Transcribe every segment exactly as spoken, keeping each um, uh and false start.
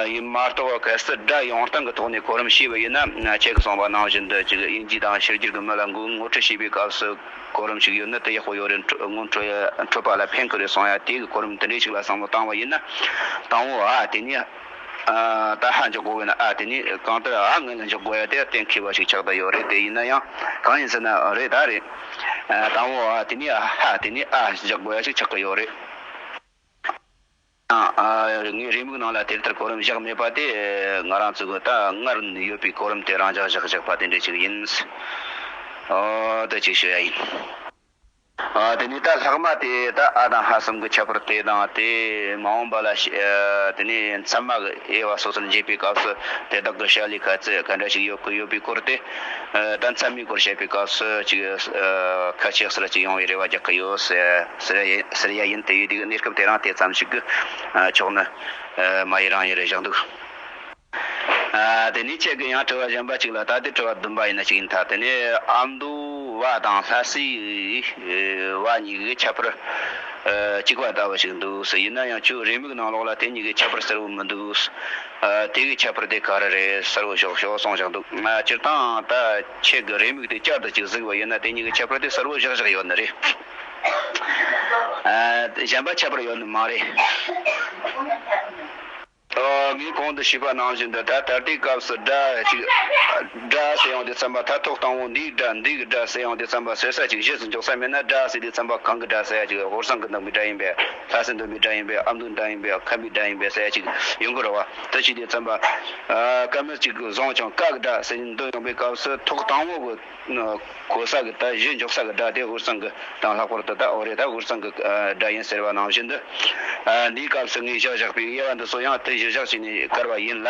ཡིན་མ་གཏོགས་གལ་སྲིད་སྒྲ་ཡོང་སྟངས་ཀྱི་ཐོག་ནས་གོ་རིམ་ཤེས་པ་ཡིན་ན། ཁྱེད་ཀྱིས་གསུངས་པ་ནང་བཞིན་དུ་ཅིག་དབྱིན་ཇི་དང་ཕྱི་རྒྱལ་གྱི་མི་ལ་ངོ་ངོ་སྤྲོད་བྱེད་པའི་སྐབས་སུ་གོ་རིམ་ཞིག་ཡོད་ན་དེ་ཡག་པོ་ཡོད་རེད། འཕྲོ་སྔོན་འཕྲོད་ཡ་འཕྲོད་པ་ལ་ཕན་གི་རེད་གསུང་ཡ་དེ་གི་གོ་རིམ་དེ་འདྲའི་ཞིག་ལ་བསམ་བློ་བཏང་བ་ཡིན་ན། དང་པོ་ཨ་དེ་ནས་ཨ་ད་ཧ་འཇོག་དགོས་ཡོད་ན། ཨ་དེ་ནས་གང་ལྟར་ཨ་སྔོན་ལ་འཇོག་དགོས་ཡ་དེ་གཏན་འཁེལ་བ་ཞིག་ཆགས་བསྡད་ཡོད་རེད། དེ་ཡིན་ན་ཡང་གང་ཡིན་ཟེར་ན་རེད་ད་རེད། ཨ་དང་པོ་ཨ་དེ་ནས་ཨ་ཧ་དེ་ནས་ཨ་འཇོག་དགོས་ཡ་ཞིག་ཆགས་ཀྱི་ཡོད་རེད། ཡང་ཨ་ངའི་རེའུ་མིག་ནང་ལ་དེ་ལྟར་གོ་རིམ་བཞག་མེད་པ་དེ། ང་རང་ཚོ་གི་ད་སྔར་ཡོད་པའི་གོ་རིམ་དེ་རང་འཇགས་བཞག་བཞག་པ་དེ་འདྲ་ཅིག་ཡིན། ཨོ་དེ་ཅིག་ཤོད་ཡ་ཡིན། ཨ་དེ་ནས་ད་ལྷག་མ་དེ་ད་ཨ་དང་ཧ་གསུམ་གྱི་ཁྱད་པར་དེ་དང་། དེ་མ་འོངས་པ་ལ་ཤ་ཨ་དེ་ནས་མཚན་མ་གི་དབྱེ་བ་སོ་སོར་འབྱེད་པའི་སྐབས་སུ་དེ་དག་གི་བྱ་ལས་ག་ཚད་ག་འདྲ་ཞིག་ཡོད་ཀྱི་ཡོད་པའི་སྐོར་དེ། ཨ་ད་མཚན་མའི་སྐོར་བཤད་པའི་སྐབས་སུ་ཅིག་ཨ་ཁ་ཤས་ཟེར་ཅིག་ཡོང་བའི་རེ་བ་རྒྱག་གི་ཡོད་ཟེར་ཟེར་ཡ་ཡིན། ཟེར་ཡ་ཡིན། དེ་ཡོད་དུས་གནས་སྐབས་དེ་རང་དེ་ཙམ་ཞིག་གི་ཨ་ཆོག་ནི་ཨ་མ་ཡི་རང་ཡི་རེ་བཞག་འདུག། ཨ་དེ་ནས་ཁྱེད་ཀྱི་ཡང་དྲི་བ་གཞན་པ་ཅིག་ལ། ད་དེ་དྲི་བ་བདུན་པ་ཡིན་ན་ཅིག་ཡིན། ད་དེ་ནས་ཨ་མདོ་བ་དང་ལྷ་སའི་བ་གཉིས་ཀྱི་ཁྱད་པར་ཨ་གཅིག་པ་ལྟ་བུ་ཞིག་འདུག་ཟེར། ཡིན་ན་ཡང་ཁྱོད་རེའུ་མིག་ནང་ལོགས་ལ་དེ་གཉིས་ཀྱི་ཁྱད་པར་གསལ་བོ་མི་འདུག། ཨ་དེ་གི་ཁྱད་པར་དེ་ག་རེ་རེད། གསལ་བོ་ཤོག་ཤོག་གསུངས་བཞག་འདུག། ཨ་སྤྱིར་བཏང་ད་ཁྱེད་ཀྱི་རེའུ་མིག་དེ་བསྐྱར་དུ་ཅིག་གཟིགས་པ་ཡིན་ན་དེ་གཉིས་ཀྱི་ཁྱད་པར་དེ་གསལ་བོ་བཞག་བཞག་ཡོད་ནི་རེད། ཨ་གཞན་པ་ཁྱད་པར་ཡོད་ནི་མ་རེད། ཨོ་ངས་གོང་དུ་ཞུས་པ་ནང་བཞིན་དུ། ད་ད་ལྟའི་སྐབས་སུ་སྒྲ་ཅིག་སྒྲ་ཟེར་ཡོང་དུས་ཙམ་པ། ད་ཐོག་དང་པོ་འདིའི་སྒྲ་འདི་གི་སྒྲ་ཟེར་ཡོང་དུས་ཙམ་པ་ཟེར་ས་ཅིག་གཞི་ཟིག་འཇོག་ས་མེད་ན། སྒྲ་ཟེར་དུས་ཙམ་པ་གང་གི་སྒྲ་ཟེར་ཡ་ཅིག། ཧུར་སང་གི་འདོན་པའི་སྒྲ་ཡིན་པས། ལྷ་སའི་འདོན་པའི་སྒྲ་ཡིན་པས། ཨ་མདོའི་སྒྲ་ཡིན་པས། ཁམས་པའི་སྒྲ་ཡིན་པས་ཟེར་ཡ་ཅིག་ཡོང་གི་རེད་བ། དེ་བྱེད་དུས་ཙམ་པ་ཨ་ཀ་མད་ཅིག་བཟུང་ཀྱང་ཀ་གི་སྒྲ་ཟེར་ནས་འདོན་ཡོང་པའི་སྐབས་སུ། ཐོག་དང་པོ་གི་གོ་ས་གི་ད་གཞི་འཇོག་ས་གི་སྒྲ་དེ་ཧུར་སང་གི་དང་། ལྷག་པར་དུ་ད་ཨོ་རེད། ད་ཧུར་སང་གི་ཨ་སྒྲ་ཡིན་ཟེར་བ་ནང་བཞིན་དུ། ཨ་འདིའི་སྐབས་སུ་ངས་བཞག་བཞག་པའི་དབྱེ་བ་འདི་ཚོ་ཡང་དེ་གཞིར་བཞག་བྱས་ནས་བཀར་བ་ཡིན་ལ།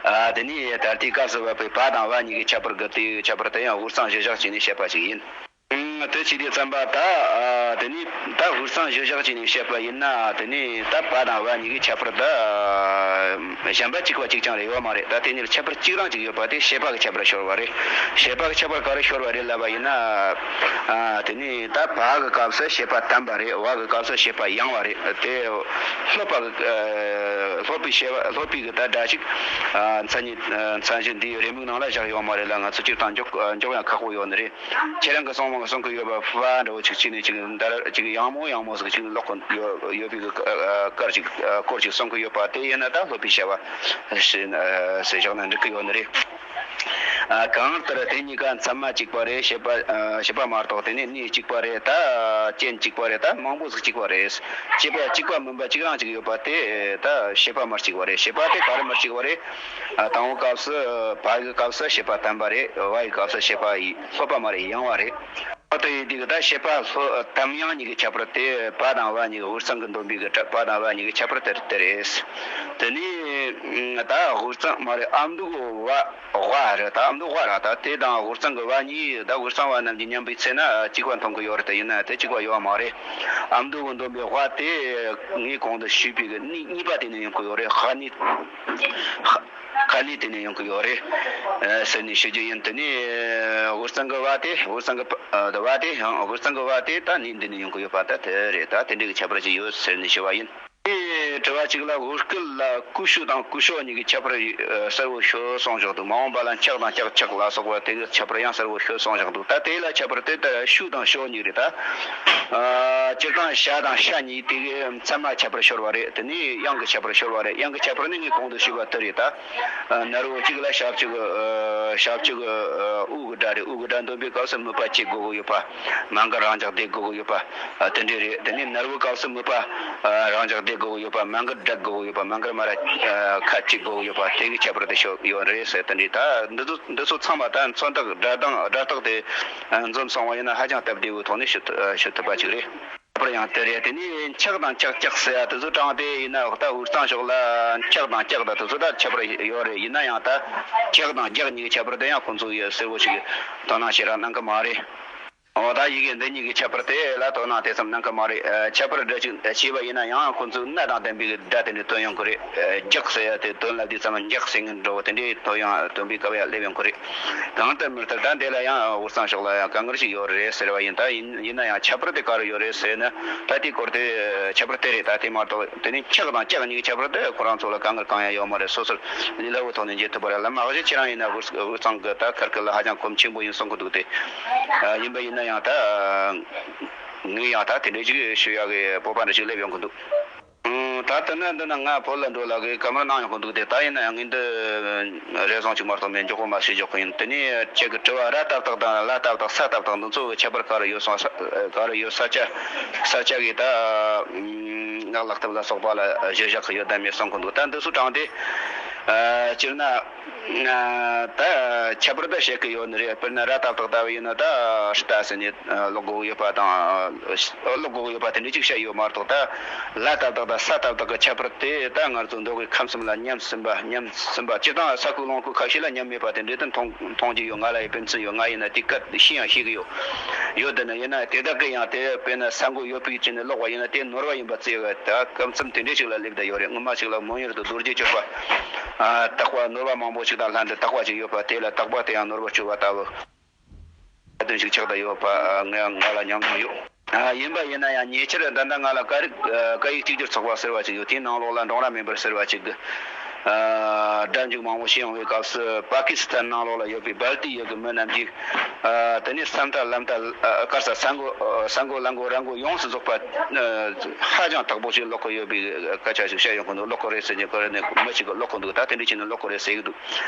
ཨ་དེ་ནས་ད་ལྟའི་སྐབས་སུ་བབས་པའི་བ་དང་བ་གཉིས་ཀྱི་ཁྱད་པར་གི་དེའི་ཁྱད་པར་དེ་ཡང་ཧུར་སང་གཞིར་བཞག་བྱས་ནས་བཤད་པ་ཞིག་ཡིན། ཨང་། དེ་བྱས་དུས་ཙམ་པ་ད་ཨ་དེ་ནས་ད་ཧུར་སང་གཞིར་བཞག་བྱས་ནས་བཤད་པ་ཡིན་ན། དེ་ནས་ད་བ་དང་བ་གཉིས་ཀྱི་ཁྱད་པར་ད་ཨ་གཞན་པ་གཅིག་པ་གཅིག་རྐྱང་རེད་ཡོད་མ་རེད། ད་དེ་གཉིས་ལ་ཁྱད་པར་གཅིག་རང་གཅིག་ཡོད་པ་དེ་བྱེད་པ་གི་ཁྱད་པར་ཤོར་བ་རེད། བྱེད་པ་གི་ཁྱད་པར་ག་རེ་ཤོར་བ་རེད་ལབ་པ་ཡིན་ན། ཨ་དེ་ནས་ད་བ་གི་སྐབས་སུ་བྱེད་པ་དམ་པ་རེད། བ་གི་སྐབས་སུ་བྱེད་པ་ཡང་བ་རེད། དེ་སློབ་པ་གི་ཨ་སློབ་པའི་བྱེད་པ། སློབ་པའི་གི་ད་སྒྲ་ཞིག་ཨ་མཚན་ཉིད་ཨ་མཚན་གཞི་འདིའི་རེའུ་མིག་ནང་ལ་བཞག་ཡོད་མ་རེད་ལ། ང་ཚོ་སྤྱིར་བཏང་འཇོག་ཨ་འཇོག་ཡང་ཁག་པོ་ཡོད་ནི་རེད། ཁྱེད་རང་གི་གསུང་མང་གསུང་གི་ཡོད་པ་ཧྥ་འདྲ་བོ་ཅིག་བྱས་ནས་ཅིག་འདར་ཅིག་ཡང་མོ་ཡང་མོ་ཟིག་ཅིག་ལོག་གི་ཡོད་ཡོད་པའི་གི་ཨ་སྐར་ཅིག་ཨ་སྐོར་ཅིག་གསུང་གི་ཡོད་པ་དེ་ཡིན་ན། ད་སློབ་པའི་བྱ་བ་ཞེས་ཨ་ཟེར་བཞག་ན་འགྲིག་གི་ཡོད་ནི་རེད། ཨ་གང་ལྟར་དེ་གཉིས་ཀ་མཚན་མ་གཅིག་པ་རེད། བྱེད་པ་ཨ་བྱེད་པ་མ་གཏོགས་དེ་ནས་གནས་གཅིག་པ་རེད། ད་རྐྱེན་གཅིག་པ་རེད། ད་མང་པོ་ཟིག་གཅིག་པ་རེད། བྱེད་པ་གཅིག་པ་མིན་པ་གཅིག་རང་གཅིག་ཡོད་པ་དེ་ད་བྱེད་པ་མི་གཅིག་པ་རེད། བྱེད་པ་དེ་ག་རེ་མི་གཅིག་པ་རེད། ཨ་དང་པོ་སྐབས་སུ་བ་གི་སྐབས་སུ་བྱེད་པ་དམ་པ་རེད། བ་ཡི་སྐབས་སུ་བྱེད་པ་ཡི་སློབ་པ་མ་རེད། ཡང་བ་རེད། ཨོ་དེ་ཡིན་དུས་ད་བྱེད་པ་སློབ་དམ་ཡང་གཉིས་ཀྱི་ཁྱད་པར་དེ། བ་དང་བ་གཉིས་ཀྱི་ཧུར་སང་གི་འདོན་པའི་གི་བ་དང་བ་གཉིས་ཀྱི་ཁྱད་པར་དེ་དེ་རེད། དེ་ནས་ད་ཧུར་སང་མ་རེད། ཨ་མདོ་བ་ཝ་རེད། ད་ཨ་མདོ་ཝ་རེད། ད་དེ་དང་ཧུར་སང་གི་བ་གཉིས། ད་ཧུར་སང་བ་རྣམས་ཀྱིས་མཉམ་པའི་ཚེ་ན་གཅིག་པ་མཐོང་གི་ཡོད་རེད། དེ་ཡིན་ན་དེ་གཅིག་པ་ཡོད་མ་རེད། ཨ་མདོ་གི་འདོན་པའི་ཝ་དེ་ངས་གོང་དུ་ཞུས་པའི་གི་གནས་གཉིས་པ་དེ་ནས་ཡོང་གི་ཡོད་རེད། ཧ་གནས། ཁ་ནས་དེ་ནས་ཡོང་གི་ཡོད་རེད། ཨ་ཟེར་ནས་ཞུ་རྒྱུ་ཡིན། དེ་ནས་ཧུར་སང་གི་བ་དེ། ཧུར་སང་གི་བ་དེ་ཡང་། ཧུར་སང་གི་བ་དེ་ད་གནས་འདི་ནས་ཡོང་གི་ཡོད་པ་ད་དེ་རེད། ད་དེ་འདྲའི་གི་ཁྱད་པར་ཅིག་ཡོད་ཟེར་ནས་ཞུ་བ་ཡིན། དེ་དྲི་བ་གཅིག་ལ། ཧུར་སྐུལ་ལ་ཀུ་ཤུ་དང་ཀུ་ཤོ་གཉིས་ཀྱི་ཁྱད་པར་གསལ་བོ་ཤོད་གསུངས་བཞག་འདུག། མ་འོངས་པ་ལ་འཁྱག་དང་འཁྱག་འཁྱག་ལ་སོགས་པ་དེ་གི་ཁྱད་པར་ཡང་གསལ་བོ་ཤོད་གསུངས་བཞག་འདུག། ད་དེ་ལ་ཁྱད་པར་དེ་ལྟར་ཤུ་དང་ཤོ་གཉིས་རེད། ད་ཨ་སྤྱིར་བཏང་ཤ་དང་ཤ་གཉིས་དེ་གི་མཚན་མ་ཁྱད་པར་ཤོར་བ་རེད། དེ་ནས་དབྱངས་ཀྱི་ཁྱད་པར་ཤོར་བ་རེད། དབྱངས་ཀྱི་ཁྱད་པར་ནི་ངས་གོང་དུ་ཞུས་པ་དེ་རེད། ད་ཨ་ནོར་བུ་གཅིག་ལ་ཞབས་ཀྱུ་གི་ཨ་ཞབས་ཀྱུ་གི་ཨ་དབུ་གི་སྒྲ་རེད། དབུ་གི་སྒྲ་འདོན་པའི་སྐབས་སུ་མུ་པ་བཅད་དགོས་ཀྱི་ཡོད་པ། མ་འགག་རང་འཇགས་བསྡད་དགོས་ཀྱི་ཡོད་པ། ཨ་དེ་འདྲས་རེད། དེ་ནས་ནོར་བུའི་སྐབས་སུ་མུ་པ་ཨ་རང་འཇགས་བསྡད་དགོས་ཀྱི་ཡོད་པ། མ་འགག་སྒྲ་དགོས་ཀྱི་ཡོད་པ། མ་འགག་མ་ར་ཨ་ཁ་བཅད་དགོས་ཀྱི་ཡོད་པ། དེ་གི་ཁྱད་པར་དེ་ཤོད་ཡོད་རེད་ཟེར། དེ་འདྲས། ད་འདི་ཚོ་འདི་ཚོ་ཚང་མ་ད་མཚོན་རྟགས་སྒྲ་གདངས་སྒྲ་རྟགས་དེ་ཨ་འཛོམས་སོང་བ་ཡིན་ན་ཧ་ཅང་སྟབས་བདེ་བོའི་ཐོག་ནས་ཞུ་ཐུབ་ཨ་ཞུ་ཐུབ་པ་ཅིག་རེད། པར་ཡང་དེ་རེད། དེ་ནས་འཁྱག་དང་འཁྱག་འཁྱག་ཟེར་ཡ་དེ་ཚོ་དྲངས་ཏེ་ཡིན་ན། ད་ཧུར་ཐང་ཕྱོགས་ལ་འཁྱག་དང་འཁྱག་དང་དེ་ཚོ་ད་ཁྱད་པར་ཡོད་རེད། ཡིན་ན་ཡང་ད་འཁྱག་དང་འཁྱག་གཉིས་ཀྱི་ཁྱད་པར་དེ་ཡང་ཁོང་ཚོ་ཡི་གསལ་བོ་ཞིག་དོ་སྣང་བྱེད་ར་གནང་གི་མ་རེད། འོ་ད་ཡི་གེ་འདི་གཉིས་ཀྱི་ཁྱད་པར་དེ་ལ་དོ་སྣང་དེ་ཙམ་གནང་གི་མ་རེད། ཨ། ཁྱད་པར་སྒྲ་གཅིག་བྱས་པ་ཡིན་ན་ཡང་ཁོ་ཚོས་སྣ་དང་ལྡན་པའི་སྒྲ་དེ་འདྲ་བཏོན་ཡོང་གི་རེད། ཨ། རྒྱག་ཟེར་ཡ་དེ་དོན་ལ་དེ་ཙམ་རྒྱག་ཟེར་མཁན་འདྲ་བོ་དེ་འདྲའི་དོན་ཡང་སྟོན་པའི་སྐབས་ཡང་སླེབས་ཡོང་གི་རེད། གང་ལྟར་མི་ལྟར་ད་འདི་ལ་ཡང་དབུས་གཙང་ཕྱོགས་ལ་ཡང་དཀའ་ངལ་ཞིག་ཡོད་རེད་ཟེར་བ་ཡིན། ད་ཡིན་ཡིན་ན་ཡང་ཁྱད་པར་དེ་ག་རེ་ཡོད་རེད་ཟེར་ན། ད་དེའི་སྐོར་དེ་ཁྱད་པར་དེ་རེད། ད་དེ་མ་གཏོགས་དེ་ནས་ཁྱག་དང་ལྕགས་གཉིས་ཀྱི་ཁྱད་པར་དེ་ཁོ་རང་ཚོ་ལ་དཀའ་ངལ་གང་ཡང་ཡོད་མ་རེད། སོ་སོར་ལས་སླ་བོའི་ཐོག་ནས་འབྱེད་ཐུབ་པ་རེད། བླ་མ་ཨ་ཞེ་ཁྱེད་རང་ཡིན་ན་དབུས་དབུས་གཙང་གི་ད་ཁར་ཁུར་ལ་ཧ་ཅང་གོམས་ཆེན་པོ་ཡིན་གསུང་གི་འདུག་སྟེ། ཨ། ཡིན་པ་ཡིན་ན་ཡང་ད་ངས་ཡང་ད་དེ་འདྲའི་ཅིག་ཞུ་ཡག་གི་སྤོབས་པ་འདྲ་ཅིག་སླེབས་ཡོང་གི་འདུག་ཨང་། ད་ལྟ་ན་འདི་ན་ང་བོད་ལ་འགྲོ་ལ་གི་བཀའ་མོལ་གནང་ཡོང་གི་འདུག་སྟེ། ད་ཡིན་ན་ཡང་ངས་འདི་རེ་ཟུང་ཅིག་མ་གཏོགས་མེད། མགྱོགས་པོ་མ་ཞུས་འཇོག་གི་ཡིན། དེ་ནས་ཁྱེད་ཀྱི་དྲི་བ་ར་ཏག་ཏག་དང་ལ་ཏག་ཏག་ས་ཏག་ཏག་འདི་ཚོ་གི་ཁྱད་པར་ག་རེ་ཡོད་སོང་། ས་ག་རེ་ཡོད། ས་ཆ་ས་ཆ་གི་ད་ངག་ལག་གཏམ་ལ་སོགས་པ་ལ་གཞིར་བཞག་གི་ཡོད་དམ་མེད་གསུང་གི་འདུག་ད་འདི་ཚོ་དྲངས་ཏེ། ཨ། སྤྱིར་ན། ཨ། ད་ཁྱད་པར་ད་བཤད་གི་ཡོད་ནི་རེད། དཔེར་ན་ར་ཏག་ཏག་ལྟ་བུ་ཡིན་ན་ད་རྟ་ཟེར་ནས་ཀློག་དགོས་ཡོད་པ་དང་། ཀློག་དགོས་ཡོད་པ་དེ་འདྲ་ཅིག་བཤད་ཡོད་མ་གཏོགས། ད་ལ་ཏག་ཏག་དང་ས་ཏག་ཏག་གི་ཁྱད་པར་དེ་ད་ང་ཚོ་མདོ་དབུས་ཁམས་གསུམ་ལ་ཉམས་ཟིན་པ། ཉམས་ཟིན་པ། སྤྱིར་བཏང་ས་ཁུལ་ལུང་ཁུལ་ཁ་ཤས་ལ་ཉམས་མེད་པ་དེ་འདྲ་དེ་མཐོང་མཐོང་རྒྱུ་ཡོད། ང་ལ་ཡང་དཔེ་མཚོན་ཡོད། ང་ཡིན་ན་དེ་སྐད་ཤེས་ཡང་ཤེས་གི་ཡོད། ཡོད། དེ་ནི་ཡིན་ན་དེ་དག་གི་ཡང་དེ་དཔེར་ན་ས་མགོ་ཡོད་པའི་ཆ་ནས་ཀློག་པ་ཡིན་ན་དེ་ནོར་བ་ཡིན་པ་བརྩི་གི། ད་སྐབས་མཚམས་དེ་འདྲ་ཞིག་ལ་སླེབས་བསྡད་ཡོད་རེད། སྔོན་མ་ཞིག་ལ་མོན་ཡུལ་དུ་རྡོ་རྗེ་གཅོད་པ། ཨ། དག་པ་ནོར་བ་མང་པོ་ཞིག་དང་ལྷན་དུ་དག་པ་ཞིག་ཡོད་པ་དེ་ལ་དག་པ་དེ་ཡང་ནོར་བར་གྱུར་པ་ལྟ་བུ། དོན་ཞིག་ཆགས་བསྡད་ཡོད་པ་ང་ང་ལ་ཉམས་མྱོང་ཡོད། ཨ། ཡིན་པ་ཡིན་ན་ཡང་ཉེ་ཆར་ད་ལྟ་ང་ལ་སྐད་རིགས། ཨ། སྐད་ཡིག་གཅིག་གྱུར་ཚོགས་པ་ཟེར་བ་ཅིག་ཡོད། དེའི་ནང་ལོགས་ལ་འབྲོང་ར་མེ་འབར་ཟེར་བ་ཅིག་གི། ཨ། སྒྲ་འཇུག་མང་པོ་བྱས་ཡོང་བའི་སྐབས་སུ་པ་ཀི་སི་ཐན་ནང་ལོགས་ལ་ཡོད་པའི་སྦལ་ཏི་ཡུལ་གྱི་མི་རྣམས་ཀྱིས། ཨ། དེ་ནས་ས་མཐའ་ལམ་མཐའ། ཨ། ག་རེ་ཟ། ས་མགོ། ཨ། ས་མགོ་ལ་མགོ་ར་མགོ་ཡོངས་སུ་རྫོགས་པ། ཨ། ཧ་ཅང་དག་པོ་ཞིག་ཀློག་གི་ཡོད་པའི་སྐད་ཆ་ཞིག་བཤད་ཡོང་གི་འདུག་ཀློག་གི་རེད་ཟེར་གྱི་ཀ་རེ་ནས་མི་ཞིག་གིས་ཀློག་གི་འདུག་ད་དེ་འདྲ་བྱས་ནས་ཀློག་གི་རེད་ཟེར་གྱི་འདུག་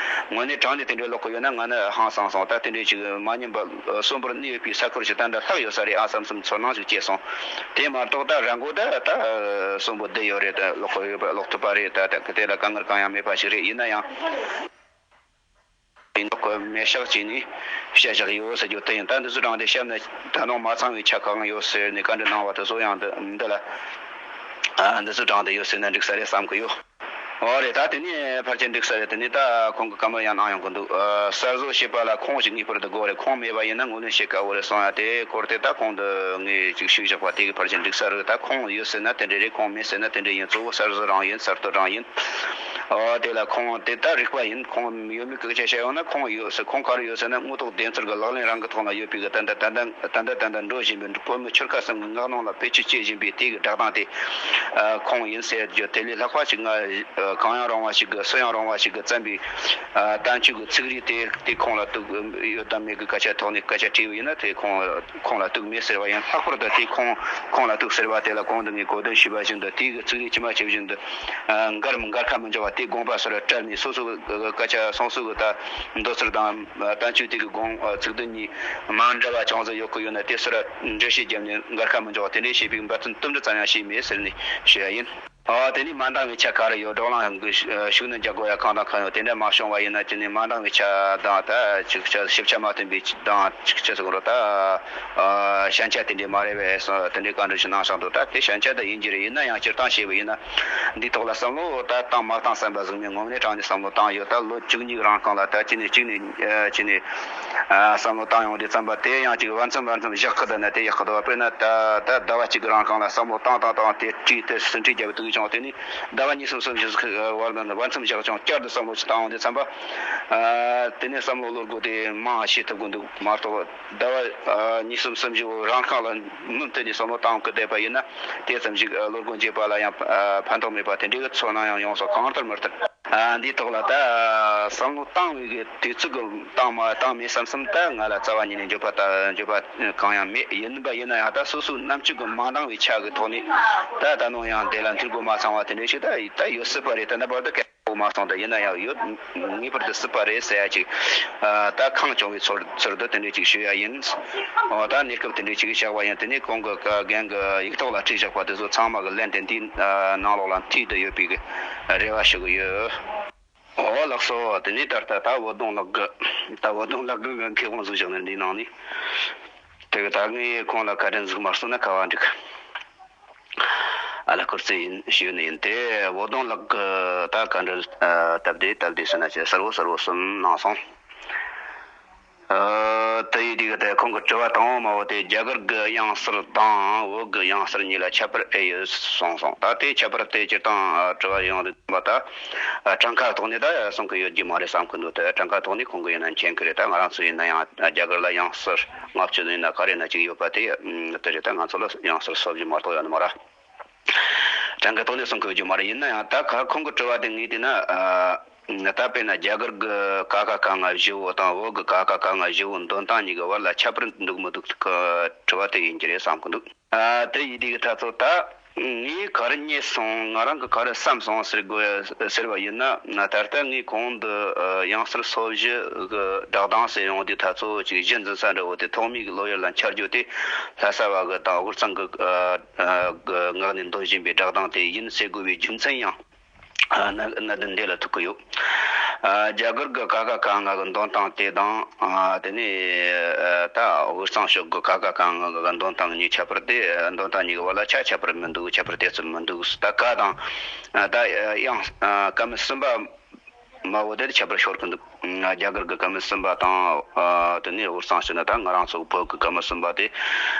དངོས་གནས་དྲང་ནས་དེ་འདྲའི་ཀློག་གི་ཡོད་ན་ང་ནི་ཧང་སངས་སོང་། ད་དེ་འདྲའི་ཅིག་མ་ཉམས་པ་གསོན་པོར་གནས་ཡོད་པའི་ས་ཁུལ་ཞིག་ད་འདྲ་ལྷག་ཡོད་ས་རེད་ཨ་བསམ་བསམ་ཚོར་སྣང་ཞིག་སྐྱེས་སོང་། དེ་མ་གཏོགས་ད་ར་མགོ་ད་ད་གསོན་པོ་བསྡད་ཡོད་རེད། ད་ཀློག་གི་ཡོད་པ་ཀློག་ཐུབ་པ་རེད། ད་ད་དེ་ལ་དཀའ་ངལ་གང་ཡང་མེད་པ་ཞིག་རེད། ཡིན་ན་ཡང་། ཡིན་ནོ་གོ་མེད་ཤག་ཅིག་ནས་བཤད་བཞག་ཡོད་ཟེར་རྒྱུ་དེ་ཡིན། ད་འདི་ཚོ་དྲངས་ཏེ་བཤད་ན་ད་ནང་མ་ཚང་བའི་ཆ་གང་ཡོད་ཟེར་ནས་བཀའ་འདྲི་གནང་བ་དེ་ཚོ་ཡང་འདི་འདི་ལ། ཨ། འདི་ཚོ་དྲངས་ཏེ་ཡོད་ཟེར་ན་འགྲིག་ས་རེད་བསམ་གི་ཡོད། འོ་རེད། ད་དེ་ནས་ཕལ་ཆེར་འགྲིག་ས་རེད། དེ་ནས་ད་ཁོང་གི་བཀའ་མོལ་ཡང་གནང་ཡོང་གི་འདུག་ཨ། གསར་བཟོ་བྱེད་པ་ལ་ཁུངས་ཤིག་ངེས་པར་དུ་དགོས་རེད། ཁུངས་མེད་པ་ཡིན་ན་ངོས་ལེན་བྱེད་དཀའ་བོ་རེད་གསུངས་ཡ་དེ་སྐོར་དེ་ད་གོང་དུ་ངས་ཅིག་ཞུས་བཞག་པ་དེ་གི་ཕལ་ཆེར་འགྲིག་ས་རེད། ད་ཁུངས་ཡོད་ཟེར་ན་དེ་འདྲ་རེད། ཁུངས་མེད་ཟེར་ན་དེ་འདྲ་ཡིན། གཙོ་བོ་གསར་བཟོ་རང་ཡིན། གསར་གཏོད་རང་ཡིན། ཨོ། དེ་ལ་ཁུངས་དེ་ལྟར་རིག་པ་ཡིན། ཁུངས་ཡོད་མེད་སྐད་ཆ་བཤད་ཡོང་ན་ཁུངས་ཡོད་ཟེར། ཁུངས་ག་རེ་ཡོད་ཟེར་ན་དངོས་ཐོག་བདེན་འཚོལ་གྱི་ལག་ལེན་རང་གི་ཐོག་ལ་ཡོད་པའི་གི་ད་ལྟ་ད་ལྟ་ད་ལྟ་ད་ལྟ་འགྲོ་བཞིན་པའི་བོད་མི་ཆོལ་ཁ་གསུམ་གྱི་ངག་ནང་ལ་བེད་སྤྱོད་བྱེད་བཞིན་པའི་དེ་གི་བསྒྲགས་སྟངས་དེ། ཨ། ཁུངས་ཡིན་ཟེར་རྒྱུ་དེ་ལས་ལྷག་པ་ཞིག་ང་གང་ཡང་རུང་བ་ཞིག་གི་སུ་ཡང་རུང་བ་ཞིག་གི་བརྩམས་པའི། ཨ། བསྟན་བཅོས་ཀྱི་ཚིག་རིས་དེ་དེ་ཁུངས་ལ་གཏུགས་ཡོད་དམ་མེད་ཀྱི་སྐད་ཆ་ཐོག་ནས་སྐད་ཆ་དྲིས་པ་ཡིན་ན། དེ་ཁུངས་ཁུངས་ལ་གཏུགས་མེད་ཟེར་བ་ཡིན། ལྷག་པར་དུ་དེ་ཁུངས་ཁུངས་ལ་གཏུགས་ཟེར་བ་དེ་ལ་གོང་དུ་ངས་གོ་དོན་ཞུས་པ་བཞིན་དུ་དེའི་གི་ཚིག་རིས་ཇི་མ་ཇི་བཞིན་དུ། ཨ། འགལ་མི་འགལ་ཁ་མི་འཇོག་པ། དེ་དགོངས་པ་སོ་སོར་བཀྲལ་ནས་སོ་སོ་གི་སྐད་ཆ་སོ་སོ་གི་ད་མདོ་ཚུལ་དང་བསྟན་བཅོས་དེ་གི་དགོངས་ཚིག་དོན་གཉིས་མ་འདྲ་བ་ཅུང་ཟད་ཡོད་ཀྱི་ཡོད་ན་དེ་སོ་སོར་འགྲེལ་བཤད་བརྒྱབ་ནས་འགལ་ཁ་མི་འཇོག་པ། དེ་འདྲའི་བྱེད་པའི་འབད་བརྩོན་དུམ་གྲ་ཙམ་ཡང་བྱས་མེད་ཟེར་ནས་ཞུ་ཡ་ཡིན། ཨ། དེ་ནས་མ་འདང་བའི་ཆ་ག་རེ་ཡོད། བགྲོ་གླེང་གི་ཤུགས་སྣོན་རྒྱག་དགོས་ཡ་གང་དང་གང་ཡོད། དེ་འདྲ་མ་བྱུང་བ་ཡིན་ན་ཅི་ནས་མ་འདང་བའི་ཆ་དང་ད་ཅིག་ཆ་ཞིབ་ཆ་མ་ཐོན་པའི་དང་ཅིག་ཆ་ཟེར་དགོས་རེད། ད། ཨ། ཞན་ཆ་དེ་འདྲའི་མ་རེད་པས་སོ། དེ་འདྲའི་བཀའ་འདྲི་ཞིག་གནང་བཞག་འདུག་ད་དེ་ཞན་ཆ་ད་ཡིན་གྱི་རེད། ཡིན་ན་ཡང་སྤྱིར་བཏང་བཤད་པ་ཡིན་ན་འདིའི་ཐོག་ལ་བསམ་བློ་ད་བཏང་མ་བཏང་བསམ་པ་ཟིག་མེད། ངོམ་ནས་དྲང་ནས་བསམ་བློ་བཏང་ཡོད། ད་ལོ་བཅུ་གཉིས་རིང་གང་ལ་ད་ཅི་ནས་གཅིག་ནས་ཨ་ཅི་ནས་ཨ་བསམ་བློ་བཏང་ཡོང་དུས་ཙམ་པ་དེ་ཡང་ཅིག་བར་མཚམས་བར་མཚམས་བཞག་གི་འདུག་ན་དེ་ཡག་གི་འདུག་དཔེར་ན་ད་ད་ཟླ་བ་གཅིག་གི་རིང་གང་ལ་བསམ་བློ་བཏང་བཏང་བཏང་དེ་བྲིས་དེ་ཟིན་བྲིས་རྒྱབ་དུས་ཀྱང་དེ་ནས་ཟླ་བ་གཉིས་གསུམ་གསུམ་བཞི་ཟིག་བར་ན་བར་མཚམས་བཞག་ཀྱང་བསྐྱར་དུ་བསམ་བློ་ཞིག་བཏང་ཡོང་དུས་ཙམ་པ། ཨ་དེ་ནས་བསམ་བློ་བློ་སྒོ་དེ་མང་བ་ཤེས་ཐུབ་གི་འདུག་མ་གཏོགས། ཟླ་བ་ཨ་གཉིས་གསུམ་གསུམ་བཞི་བོ་རང་རྐང་ལ་མུ་མཐུད་ནས་བསམ་བློ་བཏང་གི་བསྡད་པ་ཡིན་ན་དེ་ཙམ་ཞིག་ཨ་བློ་སྒོ་འབྱེད་པ་ལ་ཡང་ཨ་ཕན་ཐོགས་མེད་པ་དེ་འདྲའི་གི་ཚོར་སྣང་ཡང་ཡོང་སོང་། གང་ལྟར་མི་ལྟར་ཨ་འདིའི་ཐོག་ལ་ད་བསམ་བློ་བཏང་བའི་གི་དུས་ཚོད་གི་བཏང་མ་བཏང་མེད་བསམ་བསམ་ད་ང་ལ་རྩ་བ་ཉིད་ནས་འགྱོད་པ་ད་འགྱོད་པ་གང་ཡང་མེད། ཡིན་པ་ཡིན་ན་ཡང་ད་སོ་སོའི་རྣམ་དཔྱོད་གི་མ་འདང་བའི་ཆ་གི་ཐོག་ནས་ད་ད་ནང་ཡང་དེ་ལ་འཐུས་སྒོ་མ་ཚང་བ་དེ་འདྲ་ཞིག་ད་ད་ཡོད་སྲིད་པ་རེད། ད་ནི་བར་དུ་གལ་མ་སོང་། ད་ཡིན་ན་ཡང་ཡོད་ངེས་པར་དུ་སྲིད་པ་རེད་ཟེར་ཡ་ཅིག་ཨ་ད་ཁེངས་སྐྱུང་བའི་ཚོར་ཚོར་འདུ་དེ་འདྲ་ཅིག་ཞུ་ཡ་ཡིན། འོ་ད་གནས་སྐབས་དེ་འདྲ་ཅིག་བཞག་པ་ཡིན། དེ་ནས་གོང་གི་རྒན་གྱི་ཡིག་ཐོག་ལ་བྲིས་བཞག་པ་དེ་ཚོ་ཚང་མ་གི་ལན་དེ་འདིའི་ནང་ལོགས་ལ་མཐུད་དུ་ཡོད་པའི་གི་རེ་བ་ཞུ་གི་ཡོད། འོ་ལགས་སོ། དེ་ནས་ད་ལྟ་ད་བོ་དོང་ལགས་ཀྱི་ད་བོ་དོང་ལགས་ཀྱི་མཁས་དབང་ཟིག་བཞག་ནས་འདིའི་ནང་ནས་དེ་གི་ད་ངས་ཁོང་ལ་བཀའ་དྲིན་ཟིག་མ་གསུངས་ན་ག་བ་འགྲིག་ཨ་ལ་སྐུར་རྩེ་ཡིན་ཞུས་ནི་ཡིན་ཏེ། བོ་དོང་ལགས་ཀྱི་ད་བཀའ་འདྲི་ཨ་སྟབས་བདེ་སྟབས་བདེ་ཟེར་ན་ཅི་གསལ་བོ་གསལ་བོ་གསུམ་གནང་སོང་། ཨ། དེ་ཡི་དུས་ཀྱི་དེ་ཁོང་གི་དྲི་བ་དང་པོ་མ་བོ་དེ་རྒྱ་གར་གྱི་དབྱངས་གསལ་དང་བོད་ཀྱི་དབྱངས་གསལ་གཉིས་ལ་ཁྱད་པར་ཨེ་ཡོད་གསུངས་སོང་། ད་དེ་ཁྱད་པར་དེ་སྤྱིར་བཏང་ཨ་དྲི་བ་ཡོང་དུས་པ་ད་ཨ་གྲངས་ཀ་ཐོག་ནས་ད་གསུང་གི་ཡོད་ཀྱི་མ་རེད་བསམ་གི་འདུག་དེ་གྲངས་ཀ་ཐོག་ནས་ཁོང་གི་ཡིན་ན་མཁྱེན་གི་རེད། ད་ང་རང་ཚོ་ཡིན་ན་ཡང་རྒྱ་གར་ལ་དབྱངས་གསལ་ལྔ་བཅུ་ཡིན་ན་ག་རེ་ན་གཅིག་ཡོད་པ་དེ་དེ་རེད། ད་ང་ཚོ་ལ་དབྱངས་གསལ་སོ་བཞི་མ་གཏོགས་ཡོད་ནི་མ་རེད། གྲངས་ཀ་ཐོག་ནས་གསུང་གི་ཡོད་རྒྱུ་མ་རེད། ཡིན་ན་ཡང་ད་ཁ་ཁོང་གི་དྲི་བ་དེ་ངས་བལྟས་ན། ཨ་ད་དཔེར་ན་རྒྱ་གར་གྱི་ཀ་ཁ་ག་ང་བཞི་བོ་དང་བོད་ཀྱི་ཀ་ཁ་ག་ང་བཞི་བོ་འདོན་སྟངས་གཉིས་ཀྱི་བར་ལ་ཁྱད་པར་འདུག་མི་འདུག་གི་དྲི་བ་དེ་ཡིན་གྱི་རེད་བསམ་གི་འདུག་ཨ་དེ་ཡིན་དུས་ཀྱི་ད་ཚོ་ད་ངས་ག་རེ་རྙེད་སོང་། ང་རང་གི་ག་རེ་བསམ་སོང་ཟེར་དགོས་ཟེར་བ་ཡིན་ན། ད་ལྟ་ངས་གོང་དུ་ཨ་དབྱངས་གསལ་སོ་བཞི་གི་སྦྲག་གདངས་ཟེར་ཡོང་དུས་ད་ཚོ་ཅིག་གཞི་འཛིན་ས་འདྲ་བོ་དེ་ཐོག་མའི་གི་སློབ་ཡོན་ལ་འཆར་རྒྱུ་དེ་ལྷ་ས་བ་གི་དང་དབུས་གཙང་གི་ཨ། གི་ངག་ནས་འདོན་བཞིན་པའི་སྦྲག་གདངས་དེ་ཡིན་ཟེར་དགོས་པའི་རྒྱུ་མཚན་ཡང་གནད་དོན་འདི་ལ་ཐུག་གི་ཡོད། རྒྱ་གར་གྱི་ཀ་ཁ་ག་ང་གི་འདོན་སྟངས་དེ་དང་། དེ་ནས་ད་དབུས་གཙང་ཕྱོགས་ཀྱི་ཀ་ཁ་ག་ང་གི་འདོན་སྟངས་གཉིས་ཁྱད་པར་དེ། འདོན་སྟངས་གཉིས་ཀྱི་བར་ལ་ཆ་ཁྱད་པར་མི་འདུག་ཁྱད་པར་དེ་ཙམ་མི་འདུག་ད་ཀ་དང་ད་དབྱངས་ཀ་མད་གསུམ་པ། མ་འོ་དེར་ཁྱད་པར་ཤོར་གི་འདུག་རྒྱ་གར་གྱི་ཀ་མད་གསུམ་པ་དང་། དེ་ནས་དབུས་གཙང་ཕྱོགས་ན་ད་ང་རང་ཚོ་བོད་ཀྱི་ཀ་མད་གསུམ་པ་དེ་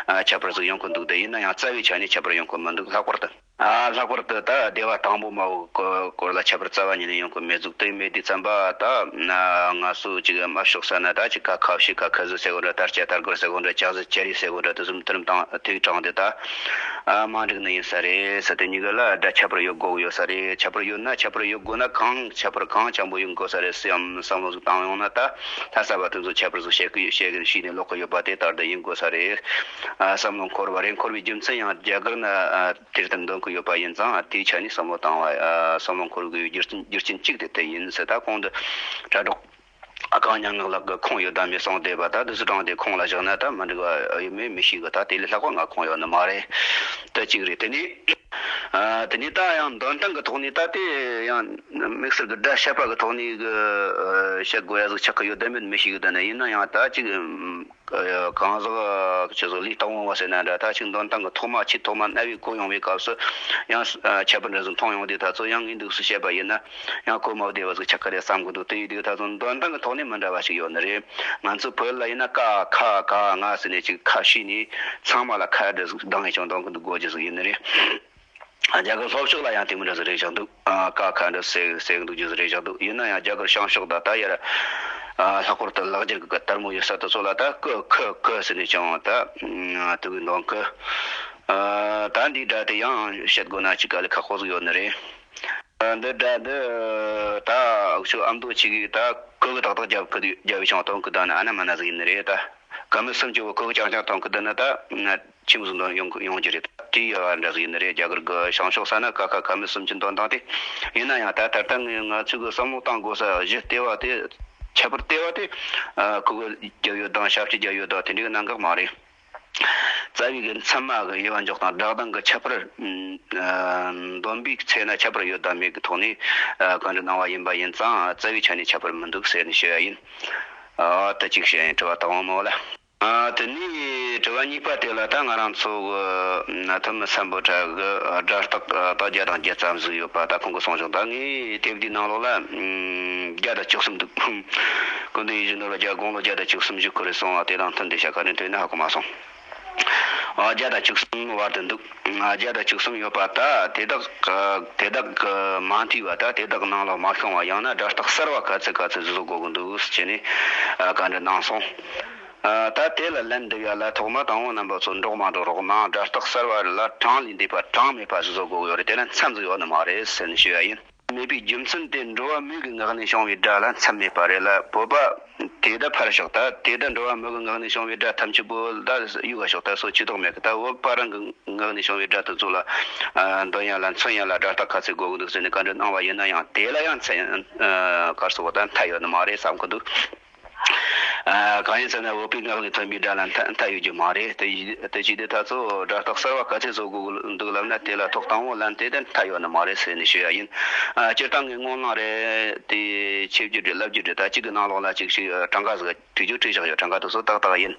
ཁྱད་པར་ཟིག་ཡོང་གི་འདུག་དེ་ཡིན་ན་ཡང་རྩ་བའི་ཆ་ནས་ཁྱད་པར་ཡོང་གི་མི་འདུག་ལྷག་པར་དུ། ལྷག་པར་དུ་ད་སྡེ་བ་དང་པོ་མ་འོ་སྐོར་ལ་ཁྱད་པར་རྩ་བ་ཉིད་ནས་ཡོང་གི་མི་འདུག་དེ་མེད་དུས་ཙམ་པ་ད་ང་ཚོ་ཅིག་དམའ་ཕྱོགས་ས་ན་ད་ཅིག་ཀ་ཁ་བཞི་ཀ་ཁ་བཞི་ཟེར་གོ་འདྲ། ད་སྐྱ་ད་གོར་ཟེར་གོ་འདྲ། ཅ་ཟི་ཅ་རི་ཟེར་གོ་འདྲ། དེ་ཚོ་མཐུན་རིམ་དང་ཐིག་དྲངས་ཏེ་ད། ཨ་མ་འགྲིག་ནི་ཡིན་ས་རེད་ཟེར། དེ་གཉིས་ཀ་ལ་སྒྲ་ཁྱད་པར་ཡོད་དགོས་ཡོད་ས་རེད། ཁྱད་པར་ཡོད་ན་ཁྱད་པར་ཡོད་དགོས་ན་གང་ཁྱད་པར་གང་འཆང་པོ་ཡོད་དགོས་ས་རེད་ཟེར་ཡང་བསམ་བློ་ཟིག་བཏང་ཡོང་ན། ད་ལྷ་ས་བ་དེ་ཚོ་ཁྱད་པར་ཟིག་བཤད་གི་བཤད་གི་ཤེས་ནས་ལོག་གི་ཡོད་པ་དེ་ལྟར་དུ་ཡིན་དགོས་ས་རེད། ཨ་བསམ་བློ་འཁོར་བ་རེད། འཁོར་བའི་རྒྱུ་མཚན་ཡང་རྒྱ་གར་ན་ཨ་དེར་དུ་འདོན་གི་ཡོད་པ་ཡིན་ཙང་། ཨ་དེའི་ཆ་ནས་བསམ་བློ་བཏང་བ། ཨ་བསམ་བློ་འཁོར་གི་ཡོད་རྒྱུ་རྐྱེན་རྒྱུ་རྐྱེན་གཅིག་དེ་དེ་ཡིན་ཟེར། ད་གོང་དུ་དྲ་གྲོགས། ཨ་གང་ཉང་ངག་ལགས་ཀྱི་ཁུངས་ཡོད་དམ་མེད་གསུངས་བསྡད་པ། ད་དེ་ཚོ་དྲངས་ཏེ་ཁུངས་ལ་བཞག་ན་ད་མི་འགྲིག་པ་ཡོད་མེད་མི་ཤེས་གི། ད་དེ་ལས་ལྷག་པ་ང་ཁུངས་ཡོད་ནི་མ་རེད། དེ་གཅིག་རེད། དེ་ནས་ཨ་དེ་ནས་ད་ཡང་འདོན་སྟངས་ཀྱི་ཐོག་ནས་ད་དེ་ཡང་དམིགས་བསལ་གྱི་སྒྲ་བཤད་པ་གི་ཐོག་ནས་གི་ཨ་བཤད་དགོས་ཡ་ཟིག་ཆགས་ཀྱི་ཡོད་དམ་མེད་མི་ཤེས་གི། ད་ནི་ཡིན་ན་ཡང་ད་ཅིག་གང་ཟག་ཆི་ཟིག་ལུས་དང་བོ་བ་ཟེར་ན་འདྲ། ད་ཅིག་འདོན་སྟངས་ཀྱི་ཐོག་མ་ཆེས་ཐོག་མ་རྣ་བའི་གོ་ཡོང་བའི་སྐབས་སུ་ཡང་ཨ་ཁྱད་པར་འདྲ་ཟིག་མཐོང་ཡོང་དུས། ད་ཚོ་ཡང་ངས་འདུག་སེ་བཤད་པ་ཡིན་ན། ཡང་གོ་མ་བདེ་བ་ཟིག་ཆགས་ཀྱི་རེད་བསམ་གི་འདུག་དེ་ཡིན་དུས་ད་དུང་འདོན་སྟངས་ཀྱི་ཐོག་ནས་མི་འདྲ་བ་ཞིག་ཡོད་ནི་རེད། ང་ཚོ་བོད་ལ་ཡིན་ན་ཀ་ཁ་ག་ང་ཟེར་ནས་ཅིག་ཁ་ཕྱེ་ནས་ཚང་མ་ལ་ཁ་འདྲ་ཟིག་གདངས་ཡས་ཀྱང་གདངས་གི་འདུག་དགོས་རྒྱུ་ཟིག་ཡིན་ནི་རེད། རྒྱ་གར་ལྷོ་ཕྱོགས་ལ་ཡང་དེ་མི་འདྲ་ཟིག་རེད་བཞག་འདུག་ཨ་ཀ་ཁ་འདྲ་ཟེར་ཟེར་གི་འདུག་རྒྱུ་ཟིག་རེད་བཞག་འདུག་ཡིན་ན་ཡང་རྒྱ་གར་བྱང་ཕྱོགས་ད་ལྟ་ཡར་ཨ་ལྷག་པར་དུ་ལག་འཁྱེར་གི་དར་མོ་ཡོད་ས་དེ་ཚོ་ལ་ད་ཀི་ཁི་ཀི་ཟེར་ནས་ཀྱང་ད་དེ་གི་འདོན་གི། ཨ་ད་འདིའི་སྒྲ་དེ་ཡང་བཤད་དགོས་ན་ཅིག་དཀའ་ལས་ཁག་པོ་ཟིག་ཡོད་ནི་རེད། འདི་སྒྲ་འདི་ད་འུ་ཆོ་ཨ་མདོ་ཆོ་གིས་ད་ཀི་གི་ཏག་ཏག་རྒྱབ་ཀི་རྒྱབ་བྱུང་དོན་གི་ད་ནི་ཨ་ན་མ་ན་ཟིག་ཡིན་ནི་རེད། ད་ཀ་མད་སུམ་ཅུ་བོ་ཀི་གི་རྐྱང་རྐྱང་དོན་གི་ད་ནི་ད་ཆི་མོ་ཟིག་འདོན་ཡོང་ཡོང་རྒྱུ་རེད། ད་དེ་ཡོད་པ་འདྲ་ཟིག་ཡིན་ནི་རེད། རྒྱ་གར་གི་བྱང་ཕྱོགས་ས་ན་ཀ་ཁ་ཀ་མད་སུམ་ཅུ་འདོན་སྟངས་དེ། ཡིན་ན་ཡང་ད་ད་ལྟ་ངས་ང་ཚོས་གི་བསམ་བློ་བཏང་དགོས་ས་གཞི་ལྟེ་བ་དེ། ཁྱད་པར་ལྟེ་བ་དེ་ཨ་ཁུ་གུ་རྒྱབ་ཡོད་དང་ཞབས་ཀྱི་རྒྱབ་ཡོད་དང་དེ་འདྲའི་གི་གནད་འགག་མ་རེད། རྩ་བའི་གི་མཚམས་མ་གི་དབྱེ་བ་འཇོག་སྟངས་སྒྲ་གདངས་གི་ཁྱད་པར། ཨ་འདོན་པའི་ཚེ་ན་ཁྱད་པར་ཡོད་དམ་མེད་ཀྱི་ཐོག་ནས་ཨ་བཀའ་འདྲི་གནང་བ་ཡིན་པ་ཡིན་ཙང་། རྩ་བའི་ཆ་ནས་ཁྱད་པར་མི་འདུག་ཟེར་ནས་ཞུ་ཡ་ཡིན། ཨ་ད་ཅིག་བཤད་ཡིན། དྲི་བ་དང་པོ་མ་བོ་ལ། ཨ་དེ་ནས་དྲི་བ་གཉིས་པ་དེ་ལ་ད་ང་རང་ཚོ་གི་ཐུ་མི་སམ་བྷོ་ཊ་གི་སྒྲ་རྟགས་ད་བརྒྱ་དང་བརྒྱད་ཙམ་ཟིག་ཡོད་པ་ད་ཁོང་གིས་གསུངས་བྱུང་། ད་ངས་དེབ་འདིའི་ནང་ལོགས་ལ་བརྒྱ་དང་བཅུ་གསུམ་འདུག་སྐུ་མདུན་ཡིད་བཞིན་ནོར་བུ་རྒྱ་དགུང་ལོ་བརྒྱ་དང་བཅུ་གསུམ་བཞུགས་ཀྱི་རེད་གསུངས་པ་དེ་དང་མཐུན་ཏེ་ཤ་ཁ་ནས་ཐོས་ན་ཧ་གོ་མ་སོང་། ཨ་བརྒྱ་དང་བཅུ་གསུམ་བར་དུ་འདུག་ཨ་བརྒྱ་དང་བཅུ་གསུམ་ཡོད་པ་ད་དེ་དག་དེ་དག་གི་མ་འཐུས་པ་ད་དེ་དག་ནང་ལ་མ་ཤོང་བ། ཡང་ན་སྒྲ་རྟགས་གསར་བ་ག་ཚོད་ག་ཚོད་བཟོ་དགོས་ཀྱི་འདུག་ཟེར་ནས་ཨ་བཀའ་འདྲི་གནང་སོང་། ཨ་ད་དེ་ལ་ལན་འདེབས་ཡ་ལ་ཐོག་མ་དང་པོ་རྣམ་པ་ཚོ་འགྲོགས་མ་འགྲོགས་རོགས་གནང་། སྒྲ་རྟགས་གསར་བ་ལ་གྲངས་ལས་འདས་པ་གྲངས་མེད་པ་ཞིག་བཟོ་དགོས་ཀྱི་ཡོད་རེད། དེ་ན་མཚམས་ཟིག་ཡོད་ནི་མ་རེད་ཟེར་ནས་ཞུ་ཡ་ཡིན། མེད་པའི་རྒྱུ་མཚན་དེ་འགྲོ་བ་མོས་ཀྱི་ངག་ནས་བྱུང་བའི་སྒྲ་ལ་མཚམས་མེད་པ་རེད་ལ། བོད་པ་དེ་ད་ཕར་ཞོག་ད་དེ་ད་འགྲོ་བ་མོས་ཀྱི་ངག་ནས་བྱུང་བའི་སྒྲ་ཐམས་ཅད་པོ་ད་གཡུག་ག་ཞོག་ད་སོ་ཆུ་དོག་མེད་གི། ད་བོད་པ་རང་གི་ངག་ནས་བྱུང་བའི་སྒྲ་དེ་ཚོ་ལ་ཨ་འདོན་ཡ་ལ་མཚོན་ཡ་ལ་སྒྲ་རྟགས་ག་ཚོད་དགོས་ཀྱི་འདུག་ཟེར་ནས་བཀའ་འདྲི་གནང་བ་ཡིན་ན་ཡང་། དེ་ལ་ཡང་མཚན་ཨ་གར་སོགས་ད་མཐའ་ཡོད་ནི་མ་རེད་བསམ་གི་འདུག་ཨ་གང་ཡིན་ཟེར་ན་བོད་པའི་ངག་ནས་ཐོན་པའི་སྒྲ་ལ་མཐའ་མཐའ་ཡོད་རྒྱུ་མ་རེད། དེ་ཡི་དེ་བྱས་ཏེ་ད་ཚོ་སྒྲ་རྟགས་གསར་བ་ག་ཚོད་བཟོ་དགོས་འདུག་ལབ་ན། དེ་ལ་ཐོག་དང་པོ་ལན་དེ་དེ་མཐའ་ཡོད་ནི་མ་རེད་ཟེར་ནས་ཞུ་ཡ་ཡིན། ཨ་སྤྱིར་བཏང་གི་སྔོན་གླེང་རེད། དེ་ཆོས་བརྒྱུད་རེད། བླ་བརྒྱུད་རེད། ད་གཅིག་གི་ནང་ལོགས་ལ་གཅིག་ཞིག་གྲངས་ཀ་ཟིག་བྲིས་རྒྱུ་བྲིས་བཞག་ཡོད། གྲངས་ཀ་དེ་ཚོ་ཏག་ཏག་ཡིན།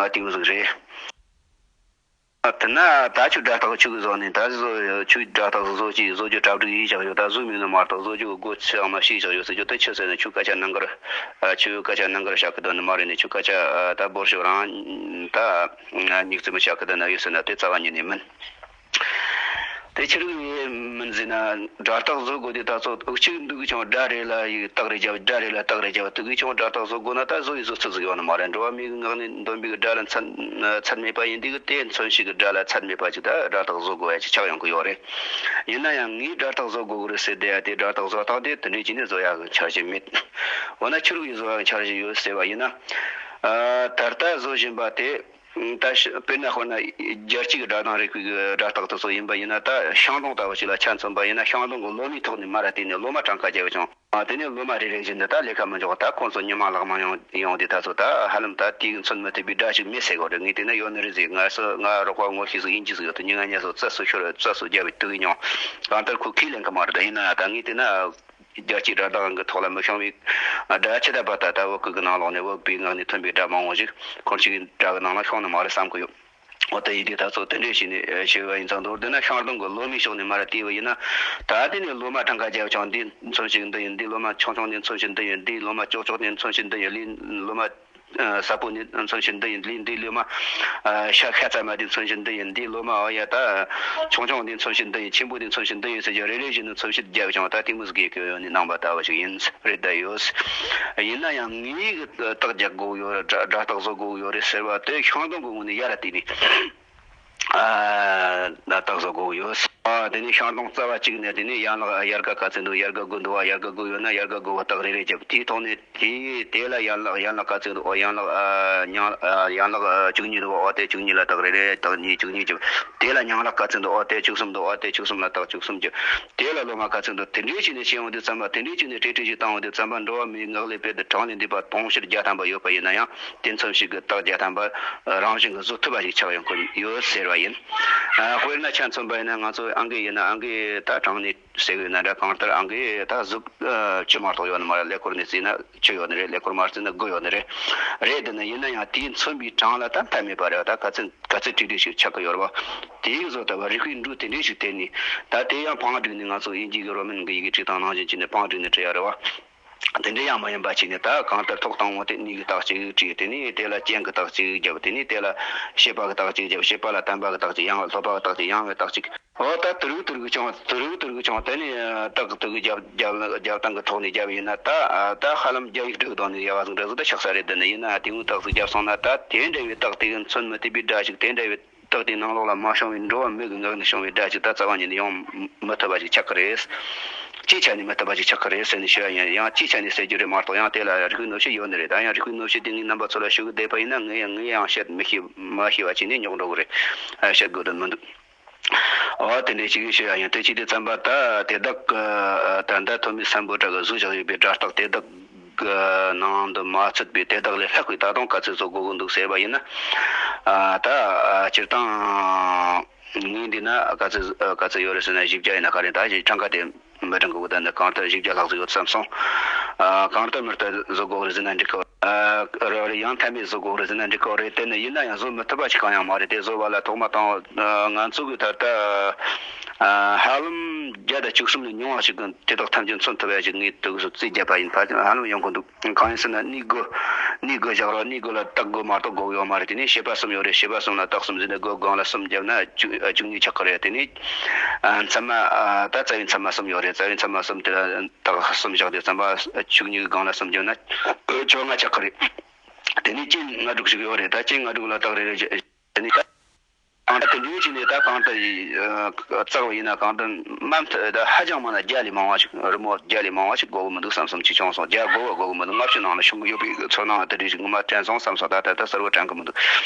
ཨ་དེ་མོ་ཟིག་རེད། དེ་ན་ད་ཁྱོད་སྒྲ་རྟགས་ཁྱོད་ཀྱིས་བཟོ་ནས་ད་བཟོ་ཁྱོད་སྒྲ་རྟགས་བཟོ་ཅིག་བཟོ་རྒྱུ་གྲ་སྒྲིག་ཡིས་བཞག་ཡོད། ད་བཟོ་མིན་ན་མ་རྟགས་བཟོ་རྒྱུ་སྒོ་ཕྱེ་ཡང་ན་ཕྱེ་བཞག་ཡོད་ཟེར་རྒྱུ་དེ་ཆི་ཟེར་ན། ཁྱོད་སྐད་ཆ་གནང་གར་ཨ་ཁྱོད་སྐད་ཆ་གནང་གར་བྱ་གི་དོན་ནི་མ་རེད་ནས། ཁྱོད་སྐད་ཆ་ཨ་ད་འབོར་ཤོག་རང་ད་ཉིག་ཙམ་བྱ་གི་དོན་ན་ཡོད་ཟེར་ན་དེ་རྩ་བ་ཉིད་ནས་མིན། དེ་ཕྱི་རིགས་ཡིན་མིན་ཟེར་ན། སྒྲ་རྟགས་བཟོ་དགོས་དུས་ད་ཚོ་འུ་ཅག་འདུག་གི་ཆུང་སྒྲ་རེ་ལ་ཡི་རྟགས་རེ་བརྒྱབ། སྒྲ་རེ་ལ་རྟགས་རེ་བརྒྱབ། དུ་གི་ཆུང་སྒྲ་རྟགས་བཟོ་དགོས་ན་ད་བཟོ་ཡི་བཟོ་ཚུལ་ཟིག་ཡོད་ནི་མ་རེད། འགྲོ་བ་མིའི་ངག་ནས་འདོན་པའི་སྒྲ་ལ་ཚད་ཚད་མེད་པ་ཡིན་དུས་གི་དེ་མཚོན་བྱེད་ཀྱི་སྒྲ་ལ་ཚད་མེད་པ་ཅིག་ད་སྒྲ་རྟགས་བཟོ་དགོས་ཡ་ཅིག་ཆགས་ཡོང་གི་ཡོད་རེད། ཡིན་ན་ཡང་ངས་སྒྲ་རྟགས་བཟོ་དགོས་གི་རེད་ཟེར་བསྡད་ཡ་དེ་སྒྲ་རྟགས་བཟོ་སྟངས་དེ་དེ་འདྲའི་ཅིག་ནས་བཟོ་ཡ་གི་འཆར་གཞི་མེད། འོ་ན་ཁྱོད་རིགས་ཀྱིས་བཟོ་ཡ་གི་འཆར་གཞི་ཡོད་ཟེར་བ་ཡིན་ན། ཨ་ད་ལྟ་བཟོ་བཞིན་པ་དེ། ད་ཤ་དཔེར་ན་དཔེར་ན་རྒྱལ་སྤྱིའི་སྒྲ་གདངས་རིག་པའི་སྒྲ་རྟགས་དེ་ཚོ་ཡིན་པ་ཡིན་ན། ད་ཤིང་སྡོང་ལྟ་བུ་ཞིག་ལ་ཆ་མཚོན་པ་ཡིན་ན། ཤིང་སྡོང་གི་ལོ་མའི་ཐོག་ནས་མར་ར་བལྟས་ནས་ལོ་མ་གྲངས་ཀ་བརྒྱབ་བྱུང་། ཨ་དེ་ནས་ལོ་མ་རེ་རེ་བཞིན་དུ་ད་ལས་ཀ་མི་འཇོག་ད་ཁོང་ཚོ་ཉི་མ་ལྷག་མ་ཡོང་ཡོང་དུས་ད་ཚོ་ད་ཧ་ལམ་ད་དེའི་མཚོན་མི་ཐུབ་པའི་སྒྲ་ཞིག་མེད་ཟེར་གོ་རེད། ངས་བལྟས་ན་ཡོད་ནི་རེད་ཟེར། ང་སུ་ང་རོགས་པ་ངོ་ཤེས་སུ་དབྱིན་ཇི་ཟིག་ཡོད་དུས་ཉི་ང་ཉ་སུ་རྩ་སུ་ཤོར་རྩ་སུ་བརྒྱབ་པའི་དུས་མྱོང་། གང་ལྟར་ཁོ་ཁས་ལེན་གི་མ་རེད། ད་ཡིན་ན་ད་ངས་བལྟས་ན། རྒྱལ་སྤྱིའི་སྒྲ་གདངས་ཀྱི་ཐོག་ལ་མི་ཤོང་བའི་སྒྲ་ཆེ་ད་པ་ད་ལྟ་བོད་སྐད་ཀྱི་ནང་ལོགས་ནས་བོད་པའི་ངག་ནས་ཐོན་པའི་སྒྲ་མང་བོ་ཞིག་ཁོང་ཅིག་གི་སྒྲ་གི་ནང་ལ་ཤོང་ནི་མ་རེད་བསམ་གི་ཡོད། འོ་ད་ཡིན་དུས་ད་ཚོ་དེ་འདྲས་བྱས་ནས་ཞུས་པ་ཡིན་ཙང་། མདོར་བསྡུས་ན་ཤིང་སྡོང་གི་ལོ་མའི་ཕྱོགས་ནས་མར་བལྟས་པ་ཡིན་ན། ད་དེ་ནས་ལོ་མ་གྲངས་ཀ་བརྒྱབ་བྱུང་། འདི་མཚོན་བྱེད་འདི་ཡིན། འདི་ལོ་མ་ཆུང་ཆུང་ནས་མཚོན་བྱེད་འདི་ཡིན། འདི་ལོ་མ་ལྕོག་ལྕོག་ནས་མཚོན་བྱེད་འདི་ཡིན། ལས་ལོ་མ། ཨ་ཟབ་པོ་ནི་མཚོན་བྱེད་འདི་ཡིན། ལས་འདི་ལོ་མ། ཨ་ཤ་ཤ་ཚ་མ་དེ་མཚོན་བྱེད་འདི་ཡིན། འདི་ལོ་མ་ཨ་ཡ་ད་ཆུང་ཆུང་འདི་མཚོན་བྱེད་འདི་ཡིན། ཆེན་པོ་འདི་མཚོན་བྱེད་འདི་ཡིན་ཟེར་གྱི་རེ་རེ་བཞིན་དུ་མཚོན་བྱེད་བརྒྱབ་བྱུང་། ད་དེ་མོ་ཟིག་གི་གི་ཡོད་ནི་གནང་པ་ལྟ་བུ་ཞིག་ཡིན་རེད། ད་ཡོད། ཡིན་ན་ཡང་ངའི་གི་རྟགས་རྒྱག་དགོས་ཡོད་རེད། སྒྲ་རྟགས་བཟོ་དགོས་ཡོད་རེད་ཟེར་བ་དེ་ཤིང་སྡོང་གི་ངོས་ནས་ཡར་བལྟས་ནས། ཨ་ན་རྟགས་བཟོ་དགོས་ཡོད། ཨ་དེ་ནས་ཤིང་སྡོང་རྩ་བ་གཅིག་ནས་དེ་ནས་ཡན་ལག་ཡལ་ག་ག་ཚོད་འདུག་ཡལ་ག་དགུ་འདུག་བ། ཡལ་ག་དགུ་ཡོད་ན་ཡལ་ག་དགུ་བ་རྟགས་རེ་རེ་བརྒྱབ། དེའི་ཐོག་ནས་དེ་དེ་ལ་ཡན་ལག་ཡན་ལག་ག་ཚོད་འདུག་ཨོ་ཡན་ལག་ཨ་ཉང་ཨ་ཡན་ལག་ཨ་བཅུ་གཉིས་འདུག་ཨོ་དེ་བཅུ་གཉིས་ལ་རྟགས་རེ་རེ། རྟགས་གཉིས་བཅུ་གཉིས་བརྒྱབ། དེ་ལ་ཉང་ལག་ག་ཚོད་འདུག་ཨོ་དེ་བཅུ་གསུམ་འདུག་ཨོ་དེ་བཅུ་གསུམ་ལ་རྟགས་བཅུ་གསུམ་བརྒྱབ། དེ་ལ་ལོ་མ་ག་ཚོད་འདུག་དེ་འདྲས་བྱས་ནས་བྱས་ཡོང་དུས་ཙམ་པ། དེ་འདྲས་བྱས་ནས་གྲས་གྲས་ཤིག་བཏང་ཡོང་དུས་ཙམ་པ། འགྲོ་བ་མིའི་ངག་ལས་སྤེལ་ཏེ་གྲངས་ལས་འདས་པ་དུང་ཕྱུར་བརྒྱ་ཐམ་པ་ཡོད་པ་ཡིན་ན་ཡང་། དེ་མཚོན་བྱེད་ཀྱི་རྟགས་བརྒྱ་ཐམ་པ་རང་བཞིན་གྱིས་བཟོ་ཐུབ་པ་ཞིག་ཆགས་ཡོང་གི་ཡོད་ཟེར་བ་ཡིན། ཨ་དཔེར་ན་ཆ་མཚོན་པ་ཡིན་ན། ང་ཚོ་ཨང་ཀི་ཡིན་ན། ཨང་ཀི་ད་གྲངས་ནས་ཟེར་གི་ཡོད་ན་འདྲ། གང་ལྟར་ཨང་ཀི་ད་གཟུགས་ཨ་བཅུ་མ་གཏོགས་ཡོད་ནི་མ་རེད། ཀླད་ཀོར་ནས་བརྩིས་ན་བཅུ་ཡོད་ནི་རེད། ཀླད་ཀོར་མ་བརྩིས་ན་དགུ་ཡོད་ནི་རེད། རེད། དེ་ནི་ཡིན་ན་ཡང་དེའི་མཚོན་པའི་གྲངས་ལ་ད་མཐའ་མེད་པ་རེད། ད་ག་ཚོད་ག་ཚོད་ཁྲི་ཁྲི་ཞིག་ཆགས་ཀྱི་ཡོད་རེད་བ། དེའི་བཟོ་ལྟ་བུ་རིག་པའི་འབྲུ་དེ་འདྲས་ཞིག་བསྟན་ནས། ད་དེ་ཡང་བང་བསྒྲིགས་ནས། ང་ཚོ་དབྱིན་ཇི་གི་རོ་མན་གྱི་ཡི་གེ་བྲིས་སྟངས་ནང་བཞིན་བྱས་ནས་བང་བསྒྲིགས་ནས་བྲིས་ཡ་རེད་བ། དེ་འདྲ་ཡང་མ་ཡིན་པ་བྱས་ནས། ད་གང་ལྟར་ཐོག་དང་པོ་དེ་གནས་ཀྱི་རྟགས་གཅིག་བྲིས། དེ་ནས་དེ་ལ་རྐྱེན་གྱི་རྟགས་གཅིག་བརྒྱབ། དེ་ནས་དེ་ལ་བྱེད་པ་གི་རྟགས་གཅིག་བརྒྱབ། བྱེད་པ་ལ་དམ་པ་གི་རྟགས་གཅིག་ཡང་སློབ་པ་གི་རྟགས་གཅིག་ཡང་བའི་རྟགས་གཅིག་འོ་ད་དུ་རུག་དུ་རུག་བྱུང་། དུ་རུག་དུ་རུག་བྱུང་། དེ་ནས་རྟགས་དུ་གི་རྒྱབ་རྒྱབ་རྒྱབ་སྟངས་ཀྱི་ཐོག་ནས་བརྒྱབ་ཡིན་ན། ད་ད་ཧ་ལམ་རྒྱ་ཡིག་འབྲུ་གི་སྟེང་ནས་ཡ་བ་ཟིག་འདྲ་ཟིག་ད་ཆགས་ས་རེད། དེ་ནི་ཡིན་ན་དེ་མོའི་རྟགས་ཟིག་བརྒྱབ་སོང་ན། ད་དེ་འདྲ་བའི་རྟགས་དེ་གི་མཚོན་མི་ཐུབ་པའི་སྒྲ་ཞིག་དེ་འདྲ་བའི་རྟགས་དེའི་ནང་ལོགས་ལ་མ་བྱུང་བའི། འགྲོ་བ་མི་གི་ངག་ནས་བྱུང་བའི་སྒྲ་ཅིག་ད་རྩ་བ་ཉིད་ནས་ཡོང་མི་ཐུབ་པ་ཅིག་ཆགས་ཀྱི་རེད། སྤྱིའི་ཆ་ནས་མི་ཐུབ་པ་ཅིག་ཆགས་ཀྱི་རེད་ཟེར་ནས་ཞུ་ཡ་ཡིན། ཡང་སྤྱིའི་ཆ་ནས་ཟེར་རྒྱུ་རེད་མ་གཏོགས། ཡང་དེ་ལ་རིག་པའི་གནོད་བྱེད་ཡོད་ནི་རེད། ད་ཡང་རིག་པའི་གནོད་བྱེད་དེ་ངས་རྣམ་པ་ཚོ་ལ་ཞུ་གི་བསྡད་པ་ཡིན་ན། ངས་ཡང་ངས་ཡང་བཤད་མི་ཤེས། མ་ཤེས་པ་བྱས་ནས་རྙོག་འགྲོ་གི་རེད། བཤད་དགོས་དོན་མི་འདུག་འོ་དེ་འདྲའི་ཅིག་ཞུ་ཡ་ཡིན། དེ་ཅིག་དེ་ཙམ་པ། ད་དེ་དག་གི་ད་ལྟ་ཐོན་མི་སམ་བྷོ་ཊ་གིས་བཟོས་བཞག་ཡོད་པའི་སྒྲ་རྟགས་དེ་དག་གི་ནང་དུ་མ་ཚུད་པའི། དེ་དག་ལས་ལྷག་པའི་ད་དུང་ག་ཚོད་བཟོ་དགོས་ཀྱི་འདུག་ཟེར་བ་ཡིན་ན། ཨ་ད་ཨ་སྤྱིར་བཏང་ངས་འདི་ན་ག་ཚོད་ག་ཚོད་ཡོད་རེད་ཟེར་ན། བཞི་བརྒྱ་ཡིན་ན། ག་རེ་ད་གྲངས་ཀ་དེ་མི་དྲན་གི་འདུག་ད་འདི་གང་ལྟར་བཞི་བརྒྱ་ལྷག་ཙམ་ཡོད་བསམ་སོང་། ཨ་གང་ལྟར་མི་ལྟར་བཟོ་དགོས་རེད་ཟེར་ན་འགྲིག་གི། ཨ་རེད་རེད། ཡང་མཐའ་མེད་བཟོ་དགོས་རེད་ཟེར་ན་འགྲིག་གི་རེད། དེ་ནི་ཡིན་ན་ཡང་བཟོ་མི་ཐུབ་པ་ཞིག་གང་ཡང་མ་རེད། དེ་བཟོ་བ་ལ་ཐོག་མ་དང་ང་ཚོ་གི་ད་ལྟ་ཨ་ཧ་ལམ་བརྒྱ་དང་བཅུ་གསུམ་ལས་ཉུང་བ་ཞིག་གི་དེ་དག་ཐམས་ཅད་མཚོན་ཐུབ་ཡ་ཞིག་ངས་དུས་སུ་རྩིས་བརྒྱབ་པ་ཡིན། ཕལ་ཆེར་ཧ་ལམ་ཡོང་གི་འདུག་གང་ཡིན་ཟེར་ན། གནས་དགུ། གནས་དགུ་བཞག་རོགས། གནས་དགུ་ལ་རྟགས་དགུ་མ་གཏོགས་དགོས་ཡོད་མ་རེད། དེ་ནས་བྱེད་པ་གསུམ་ཡོད་རེད། བྱེད་པ་གསུམ་ལ་རྟགས་གསུམ་ཟེར་ནས་དགུ་སྒང་ལ་གསུམ་བརྒྱབ་ན་བཅུ་བཅུ་གཉིས་ཆགས་ཀྱི་རེད། དེ་ནས་ཨ་མཚན་མ་ཨ་ད་རྩ་བའི་མཚན་མ་གསུམ་ཡོད་རེད། རྩ་བའི་མཚན་མ་གསུམ་དེ་ལ་རྟགས་གསུམ་བཞག་དུས་ཙམ་པ། བཅུ་གཉིས་སྒང་ལ་གསུམ་བརྒྱབ་ན་བཅོ་ལྔ་ཆགས་ཀྱི་རེད། དེ་ནས་རྐྱེན་ལྔ་དྲུག་ཞིག་ཡོད་རེད། ད་རྐྱེན་ལྔ་དྲུག་ལ་རྟགས་རེ་རེ་བྱས། དེ་ནས་ད་གང་ལྟར་དེ་འདྲའི་ཅིག་ནས། ད་གང་ལྟར་ཡི་ཨ་བཙལ་བ་ཡིན་ན། གང་ལྟར་མ་མཐའ་ད་ཧ་ཅང་མང་ན་བརྒྱ་ལས་མང་བ་ཞིག་རི་མོ་བརྒྱ་ལས་མང་བ་ཞིག་དགོས་ཀྱི་མི་འདུག་བསམ་བསམ་ཅིག་བྱུང་སོང་། བརྒྱ་དགོས་པ་དགོས་ཀྱི་མི་འདུག་ལྔ་བཅུ་ནང་ལ་ཤོང་གི་ཡོད་པའི་ཚོར་སྣང་དེ་འདྲའི་ཞིག་ངོ་མ་དྲན་སོང་བསམ་སོང་། ད་ད་ལྟ་གསལ་པོ་དྲན་གི་མི་འདུག་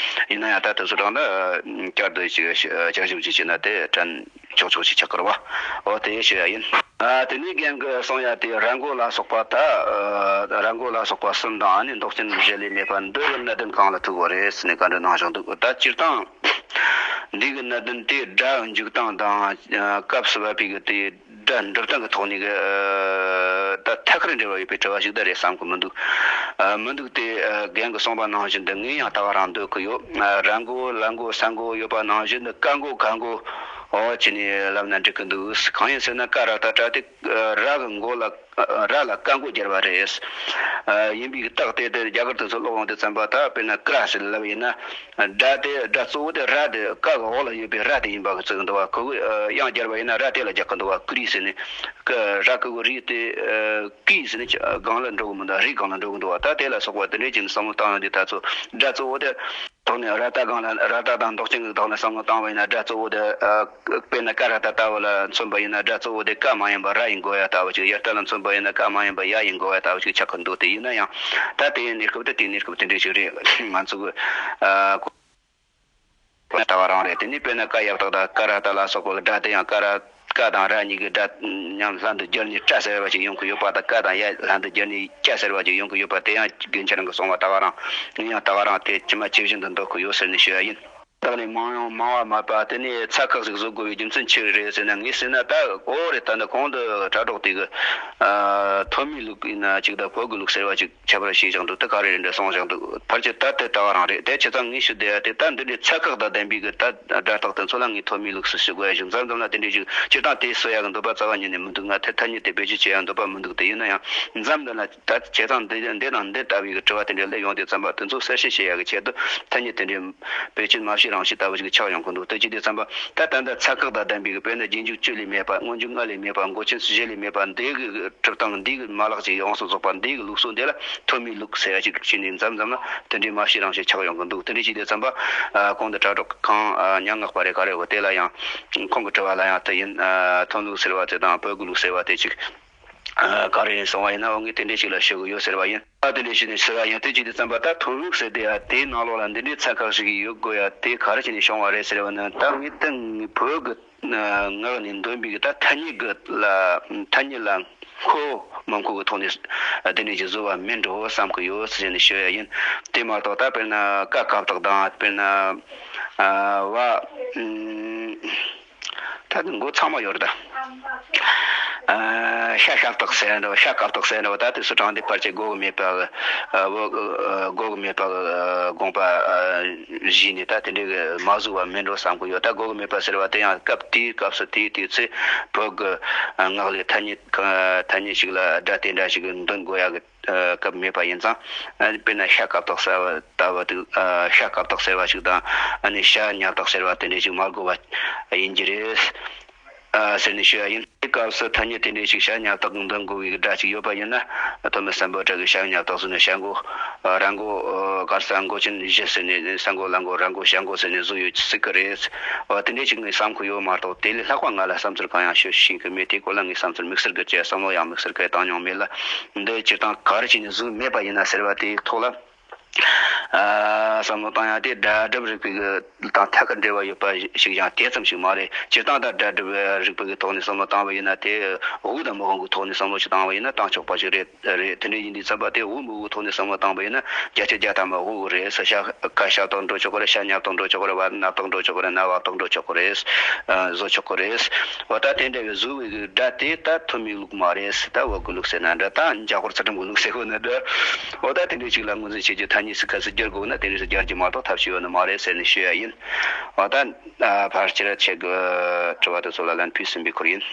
ཡིན་ན་ཡང་ད་དེ་ཚོ་དྲངས་ན་བསྐྱར་དུ་ཞིག་བསྐྱར་ཞིབ་ཅིག་བྱས་ན་དེ་དྲན་ཆོག་ཆོག་ཅིག་ཆགས་ཀྱི་རེད་བ། འོ་དེ་ཞུ་ཡ་ཡིན། ཨ་དེ་ནས་རྒན་གྱིས་གསུང་ཡ་དེ་ར་མགོ་ལ་སོགས་པ། ད་ཨ་ར་མགོ་ལ་སོགས་པ་གསུམ་དང་། ཨ་ནི་མདོག་ཅན་བཞི་ལས་མེད་པ་འདི་གི་གནད་དོན་གང་ལ་ཐུག་གོ་རེད་ཟེར་ནས་བཀའ་འདྲི་གནང་བཞག་འདུག་ད་སྤྱིར་བཏང་འདི་གི་གནད་དོན་དེ་སྒྲ་འཇུག་སྟངས་དང་སྐབས་སུ་བབས་པའི་གི་དེ། སྒྲ་འགྲུབ་སྟངས་ཀྱི་ཐོག་ནས་ཀྱི་ད་ཐད་ཀར་འབྲེལ་བ་ཡོད་པའི་དྲི་བ་ཞིག་ད་རེད་བསམ་གི་མི་འདུག་ཨ། མི་འདུག་སྟེ། ཨ། རྒན་གྱིས་གསུངས་པ་ནང་བཞིན་དུ་ངས་ཡང་ད་ག་རང་འདོད་ཀྱི་ཡོད། ཨ། ར་མགོ་ལ་མགོ་ས་མགོ་ཡོད་པ་ནང་བཞིན་དུ་ཀ་མགོ་ག་མགོ་འོ་བྱས་ནས་ལབ་ན་འགྲིག་གི་འདུག་གང་ཡིན་ཟེར་ན་ཀ་ར་བཏགས་ཀྲ་སྟེ་ར་གི་མགོ་ལ་ར་ལ་ཀ་མགོ་སྦྱར་བ་རེད། ཨ། ཡིན་པའི་རྟགས་དེ་དེ་རྒྱ་གར་དུ་ཚོ་ཀློག་ཡོང་དུས་ཙམ་པ་ད་དཔེར་ན་ཀྲ་ཟེར་ལབ་ཡིན་ན། སྒྲ་དེ་སྒྲ་གཙོ་བོ་དེ་ར་དེ་ཀ་གི་འོག་ལ་ཡོད་པའི་ར་དེ་ཡིན་པ་གི་བརྩི་གི་འདུག་བ། ཁོ་གི་ཨ་དབྱངས་སྦྱར་བ་ཡིན་ན་ར་དེ་ལ་རྒྱག་གི་འདུག་བ། ཀུ་རི་ཟེར་ནས་ཀ་ར་ཀུ་གི་རི་དེ་ཨ་ཀི་ཟེར་ནས་སྒང་ལ་འགྲོ་གི་མི་འདུག་རི་སྒང་ལ་འགྲོ་གི་འདུག་བ། ད་དེ་ལ་སོགས་པ་དེ་འདྲའི་ཅིག་བསམ་བློ་བཏང་ཡོང་དུས་ད་ཚོ་སྒྲ་གཙོ་བོ་དེ་ཐོག་ནས་ར་བཏགས་སྒང་ལ་ར་བཏགས་དང་འདོགས་ཅན་གྱི་ཐོག་ནས་བསམ་བློ་བཏང་བ་ཡིན་ན་སྒྲ་གཙོ་བོ་དེ་ཨ་དཔེར་ན་ཀ་ར་བཏགས་ཀྲ་ལ་མཚོན་པ་ཡིན་ན་སྒྲ་གཙོ་བོ་དེ་ཀ་མ་ཡིན་པ་ར་ཡིན་དགོས་ཡ་ལྟ་བུ་ཅིག་ཡ་བཏགས་ལ་མཚོན་པ་ཡིན་ན་ཀ་མ་ཡིན་པ་ཡ་ཡིན་དགོས་ཡ་ལྟ་བུ་ཅིག་ཆགས་ཀྱི་འདུག་དེ་ཡིན་ན་ཡང་ད་དེའི་གནས་སྐབས་དེ་དེའི་གནས་སྐབས་དེ་འདྲ་ཞིག་རེད། ང་ཚོ་གི་ཨ་ལྟ་བ་རང་རེད། དེ་ནས་དཔེར་ན་ཀ་ཡ་བཏགས་ད་ཀ་ར་བཏགས་ལ་སོགས་པ་སྒྲ་དེ་ཡང་ཀ་ར་ཀ་དང་ར་གཉིས་ཀྱི་སྒྲ་མཉམ་ལྷན་དུ་སྦྱར་ནས་ཀྲ་ཟེར་བ་ཅིག་ཡོང་གི་ཡོད་པ་དང་། ཀ་དང་ཡ་ལྷན་དུ་སྦྱར་ནས་ཀྱ་ཟེར་བ་ཅིག་ཡོང་གི་ཡོད་པ་དེ་ཡང་རྒན་ཁྱེད་རང་གི་གསུང་བ་ལྟ་བ་རང་ངས་ཡང་ལྟ་བ་རང་དེ་ཇི་མ་ཇི་བཞིན་དུ་འདོད་ཀྱི་ཡོད་ཟེར་ནས་ཞུ་ཡ་ཡིན། ད་ནི་མང་ཡང་མང་བ་མ་པ་དེ་ནས་ཚ་ཁག་ཞིག་བཟོ་དགོས་པའི་རྒྱུ་མཚན་ཆི་རེད་ཟེར་ན། ངས་ཟེར་ན་ད་ཨོ་རེད། ད་ནི་གོང་དུ་དྲ་གྲོགས་དེ་གི་ཨ་ཐོན་མིའི་ལུགས་ཡིན་ན་ཅིག་དང་བོད་ཀྱི་ལུགས་ཟེར་བ་ཅིག་ཁྱད་པར་ཕྱེ་བཞག་འདུག་དེ་ག་རེ་རེད་འདྲ་གསུངས་བཞག་འདུག་ཕལ་ཆེར་ད་དེ་ལྟ་བ་རང་རེད། དེ་བྱས་ཙང་ངས་ཞུ་བསྡད་ཡ་དེ་ད་འདི་འདྲའི་ཚ་ཁག་དང་ལྡན་པའི་གི་ད་སྒྲ་རྟགས་དེ་ཚོ་ལ་ངས་ཐོན་མིའི་ལུགས་སུ་ཞུ་དགོས་ཡ་ཞིག་མཚམས་མཚམས་ལ་དེ་འདྲའི་ཞིག་སྤྱིར་བཏང་དེ་གསོ་ཡ་གི་འདོད་པ་རྩ་བ་ཉིད་ནས་མི་འདུག་ང་དེ་ཐ་སྙད་དེ་བེད་སྤྱོད་བྱེད་ཡ་འདོད་པ་མི་འདུག་དེ་ཡིན་ན་ཡང་མཚམས་འདི་ལ་ད་བྱས་ཙང་འདི་འདི་དང་འདི་ལྟ་བུའི་གི་དྲི་བ་དེ་འདྲ་སླེབས་ཡོང་དུས་ཙམ་པ་དེ་ཚོ་གསལ་བཤད་བྱེད་ཡ་གི་ཆེད་དུ་ཐ་སྙད་དེ་འདྲའི་བེད་སྤྱོད་མ་བྱས་རང་བྱས་ལྟ་བུ་ཞིག་ཆགས་ཡོང་གི་འདུག་དེ་བྱེད་དུས་ཙམ་པ་ད་ད་ལྟ་ཚ་ཁག་དང་ལྡན་པའི་གི་དཔེར་ན་རྗེས་འཇུག་བཅུ་ལས་མེད་པ། སྔོན་འཇུག་ལྔ་ལས་མེད་པ། མགོ་ཅན་བཞི་ལས་མེད་པ། འདི་གི་གྲུབ་སྟངས་འདི་གི་མ་ལག་ཅིག་ཡོངས་སུ་རྫོགས་པ་འདི་གི་ལུགས་སྲོལ་འདི་ལ་ཐོན་མིའི་ལུགས་ཟེར་ཡ་ཅིག་བྱས་ནས་མཚམས་མཚམས་ལ་དེ་འདྲའི་མ་བྱས་རང་བྱས་ཆགས་ཡོང་གི་འདུག་དེ་འདྲ་བྱེད་དུས་ཙམ་པ་ཨ་གོང་དུ་དྲ་གྲོགས་གང་ཨ་སྙན་ངག་པ་རེད་ག་རེ་གོ་དེ་ལ་ཡང་ཁོང་གི་དྲི་བ་ལ་ཡང་དེ་ཡིན། ཨ་ཐོན་ལུགས་ཟེར་བ་དེ་དང་བོད་ཀྱི་ལུགས་ཟེར་བ་དེ་ཅིག་ཨ་ག་རེ་ཡིན་གསུང་བ་ཡིན་ན། འོ་ངས་དེ་འདྲས་ཞིག་ལ་ཞུ་གི་ཡོད་ཟེར་བ་ཡིན། ཨ་དེ་འདྲས་ཞིག་ནས་ཟེར་བ་ཡིན། དེ་ཅི་སྟེ་བསམ་པ་ད་ཐོན་ལུགས་ཟེར་དེ་ཡ་དེའི་ནང་ལོགས་ལ་འདི་འདྲའི་ཚན་ཁག་ཞིག་ཡོད་དགོས་ཡ་དེ་ག་རེ་བྱས་ནས་བྱུང་བ་རེད་ཟེར་བ་ན། ད་ངས་ད་ངས་བོད་ཀྱི་ངག་ནས་འདོན་པའི་གི་ད་ཐ་སྙད་ཀྱི་ལ་ཐ་སྙད་ལ་མཁོ་མི་མཁོ་གི་ཐོག་ནས་དེ་འདྲས་ཞིག་བཟོ་བ་མིན་འགྲོ་བསམ་གི་ཡོད་ཟེར་ནས་ཞུ་ཡ་ཡིན། དེ་མ་གཏོགས་ད་དཔེར་ན་ཀ་ཁ་བཏགས་དང་དཔེར་ན་ཨ་བ་ཨུམ། ད་དེ་མགོ་ཚང་མ་ཡོད་རེད་ད། ཨ་ཤ་ཤ་བཏགས་ཟེར་འདྲ་བ། ཤ་ཀ་བཏགས་ཟེར་འདྲ་བ། ད་དེ་ཚོ་དྲངས་ཏེ་ཕལ་ཆེར་གོ་གི་མེད་པ་གི་ཨ་བོ་ཨ་གོ་གི་མེད་པ་གི་ཨ་དགོངས་པ་ཨ་བཞེས་ནས་ད་དེ་འདྲའི་གི་མ་བཟོ་བ་མིན་འགྲོ་བསམ་གི་ཡོད། ད་གོ་གི་མེད་པ་ཟེར་བ་དེ་ཡང་སྐབས་དེའི་སྐབས་སུ་དེའི་དུས་ཚོད་བོད་གི་ཨ་ངག་ལས་ཐ་སྙད་ཐ་སྙད་ཞིག་ལ་སྒྲ་དེ་འདྲ་ཞིག་འདོན་དགོས་ཡ་གི་སྐབས་མེད་པ་ཡིན་ཙང་། ཨ་དཔེར་ན་ཤ་ཀ་བཏགས་ཟེར་བ་ལྟ་བུ་དེ། ཨ་ཤ་ཀ་བཏགས་ཟེར་བ་ཞིག་དང་། ཨ་ནི་ཤ་ཉ་བཏགས་ཟེར་བ་དེ་འདྲ་ཞིག་མ་དགོས་པ་ཡིན་གྱི་རེད། ཨ་ཟེར་ནས་ཞུ་ཡ་ཡིན། དེའི་སྐབས་སུ་ཐ་སྙད་དེ་འདྲ་ཞིག་ཤ་ཉ་བཏགས་འདོན་དགོས་པའི་སྒྲ་ཅིག་ཡོད་པ་ཡིན་ན། ཐོན་མི་སམ་བྷོ་ཊ་གི་ཤ་ཉ་བཏགས་ཟེར་ནས་ཤ་མགོ་ར་མགོ་གར་ས་མགོ་ཅན་བཞི་ཟེར་ནས་ས་མགོ་ལ་མགོ་ར་མགོ་ཤ་མགོ་ཟེར་ནས་བཟོས་ཡོད་སྲིད་གི་རེད། འོ་དེ་འདྲ་ཞིག་ངས་བསམ་གི་ཡོད་མ་གཏོགས་དེ་ལས་ལྷག་པ་ང་ལ་བསམ་ཚུལ་གང་ཡང་ཤོད་ཤེས་ཀྱི་མེད། དེའི་སྐོར་ལ་ངས་བསམ་ཚུལ་དམིགས་བསལ་གྱི་བྱས་བསམ་བློ་ཡང་དམིགས་བསལ་གྱི་བཏང་མྱོང་མེད་ལ། འདི་སྤྱིར་བཏང་ག་རེ་བྱས་ནས་བཟོས་མེད་པ་ཡིན་ན་ཟེར་བ་དེའི་ཐོག་ལ། ཨ་བསམ་བློ་བཏང་ཡ་དེ་སྒྲ་སྒྲུབ་རིག་པའི་གི་དང་ཐད་ཀར་འབྲེལ་བ་ཡོད་པ་ཞིག་ཡང་དེ་ཙམ་ཞིག་མ་རེད། སྤྱིར་བཏང་ད་སྒྲ་སྒྲུབ་རིག་པའི་གི་ཐོག་ནས་བསམ་བློ་བཏང་བ་ཡིན་ན། དེ་དབུགས་དང་མི་དབུགས་གི་ཐོག་ནས་བསམ་བློ་ཞིག་བཏང་བ་ཡིན་ན་བཏང་ཆོག་པ་ཞིག་རེད། རེད། དེ་འདྲ་ཡིན་དུས་ཙམ་པ་དེ་དབུགས་མི་དབུགས་ཐོག་ནས་བསམ་བློ་བཏང་བ་ཡིན་ན་བརྒྱ་ཆ་བརྒྱ་ཐམ་པ་དབུགས་རེད། ས་ཤ་ཁ་ཤ་བཏགས་འགྲོ་ཆོག་གི་རེད། ཤ་ཉ་བཏགས་འགྲོ་ཆོག་གི་རེད། བ་ན་བཏགས་འགྲོ་ཆོག་གི་རེད། ན་བ་བཏགས་འགྲོ་ཆོག་གི་རེད། ཨ་བཟོ་ཆོག་གི་རེད། འོ་ད་དེ་འདྲ་བའི་བཟོ་བའི་སྒྲ་དེ་ད་ཐོན་མིའི་ལུགས་མ་རེད། ད་བོད་ཀྱི་ལུགས་ཟེར་ན་འདྲ། ད་འཇམ་དཔལ་ཚུལ་ཁྲིམས་ཀྱི་ལུགས་ཟེར་དགོས་ན་འདྲ། འོ་ད་དེ་འདྲ་ཞིག་ལ་ངོས་འཛིན་བྱེད་རྒྱུ་ཐ་སྙད་ཟིག་ཁ་སིག་སྒྱུར་དགོས་ན་དེ་འདྲ་ཞིག་སྒྱུར་རྒྱུ་མ་གཏོགས་ཐབས་ཤེས་ཡོད་ནི་མ་རེད་ཟེར་ནས་ཞུ་ཡ་ཡིན། འོ་ད་ཕལ་ཆེར་ཁྱེད་ཀྱི་དྲི་བ་དེ་ཚོ་ལ་ལན་ཕུལ་ཟིན་པའི་ཁུལ་ཡིན།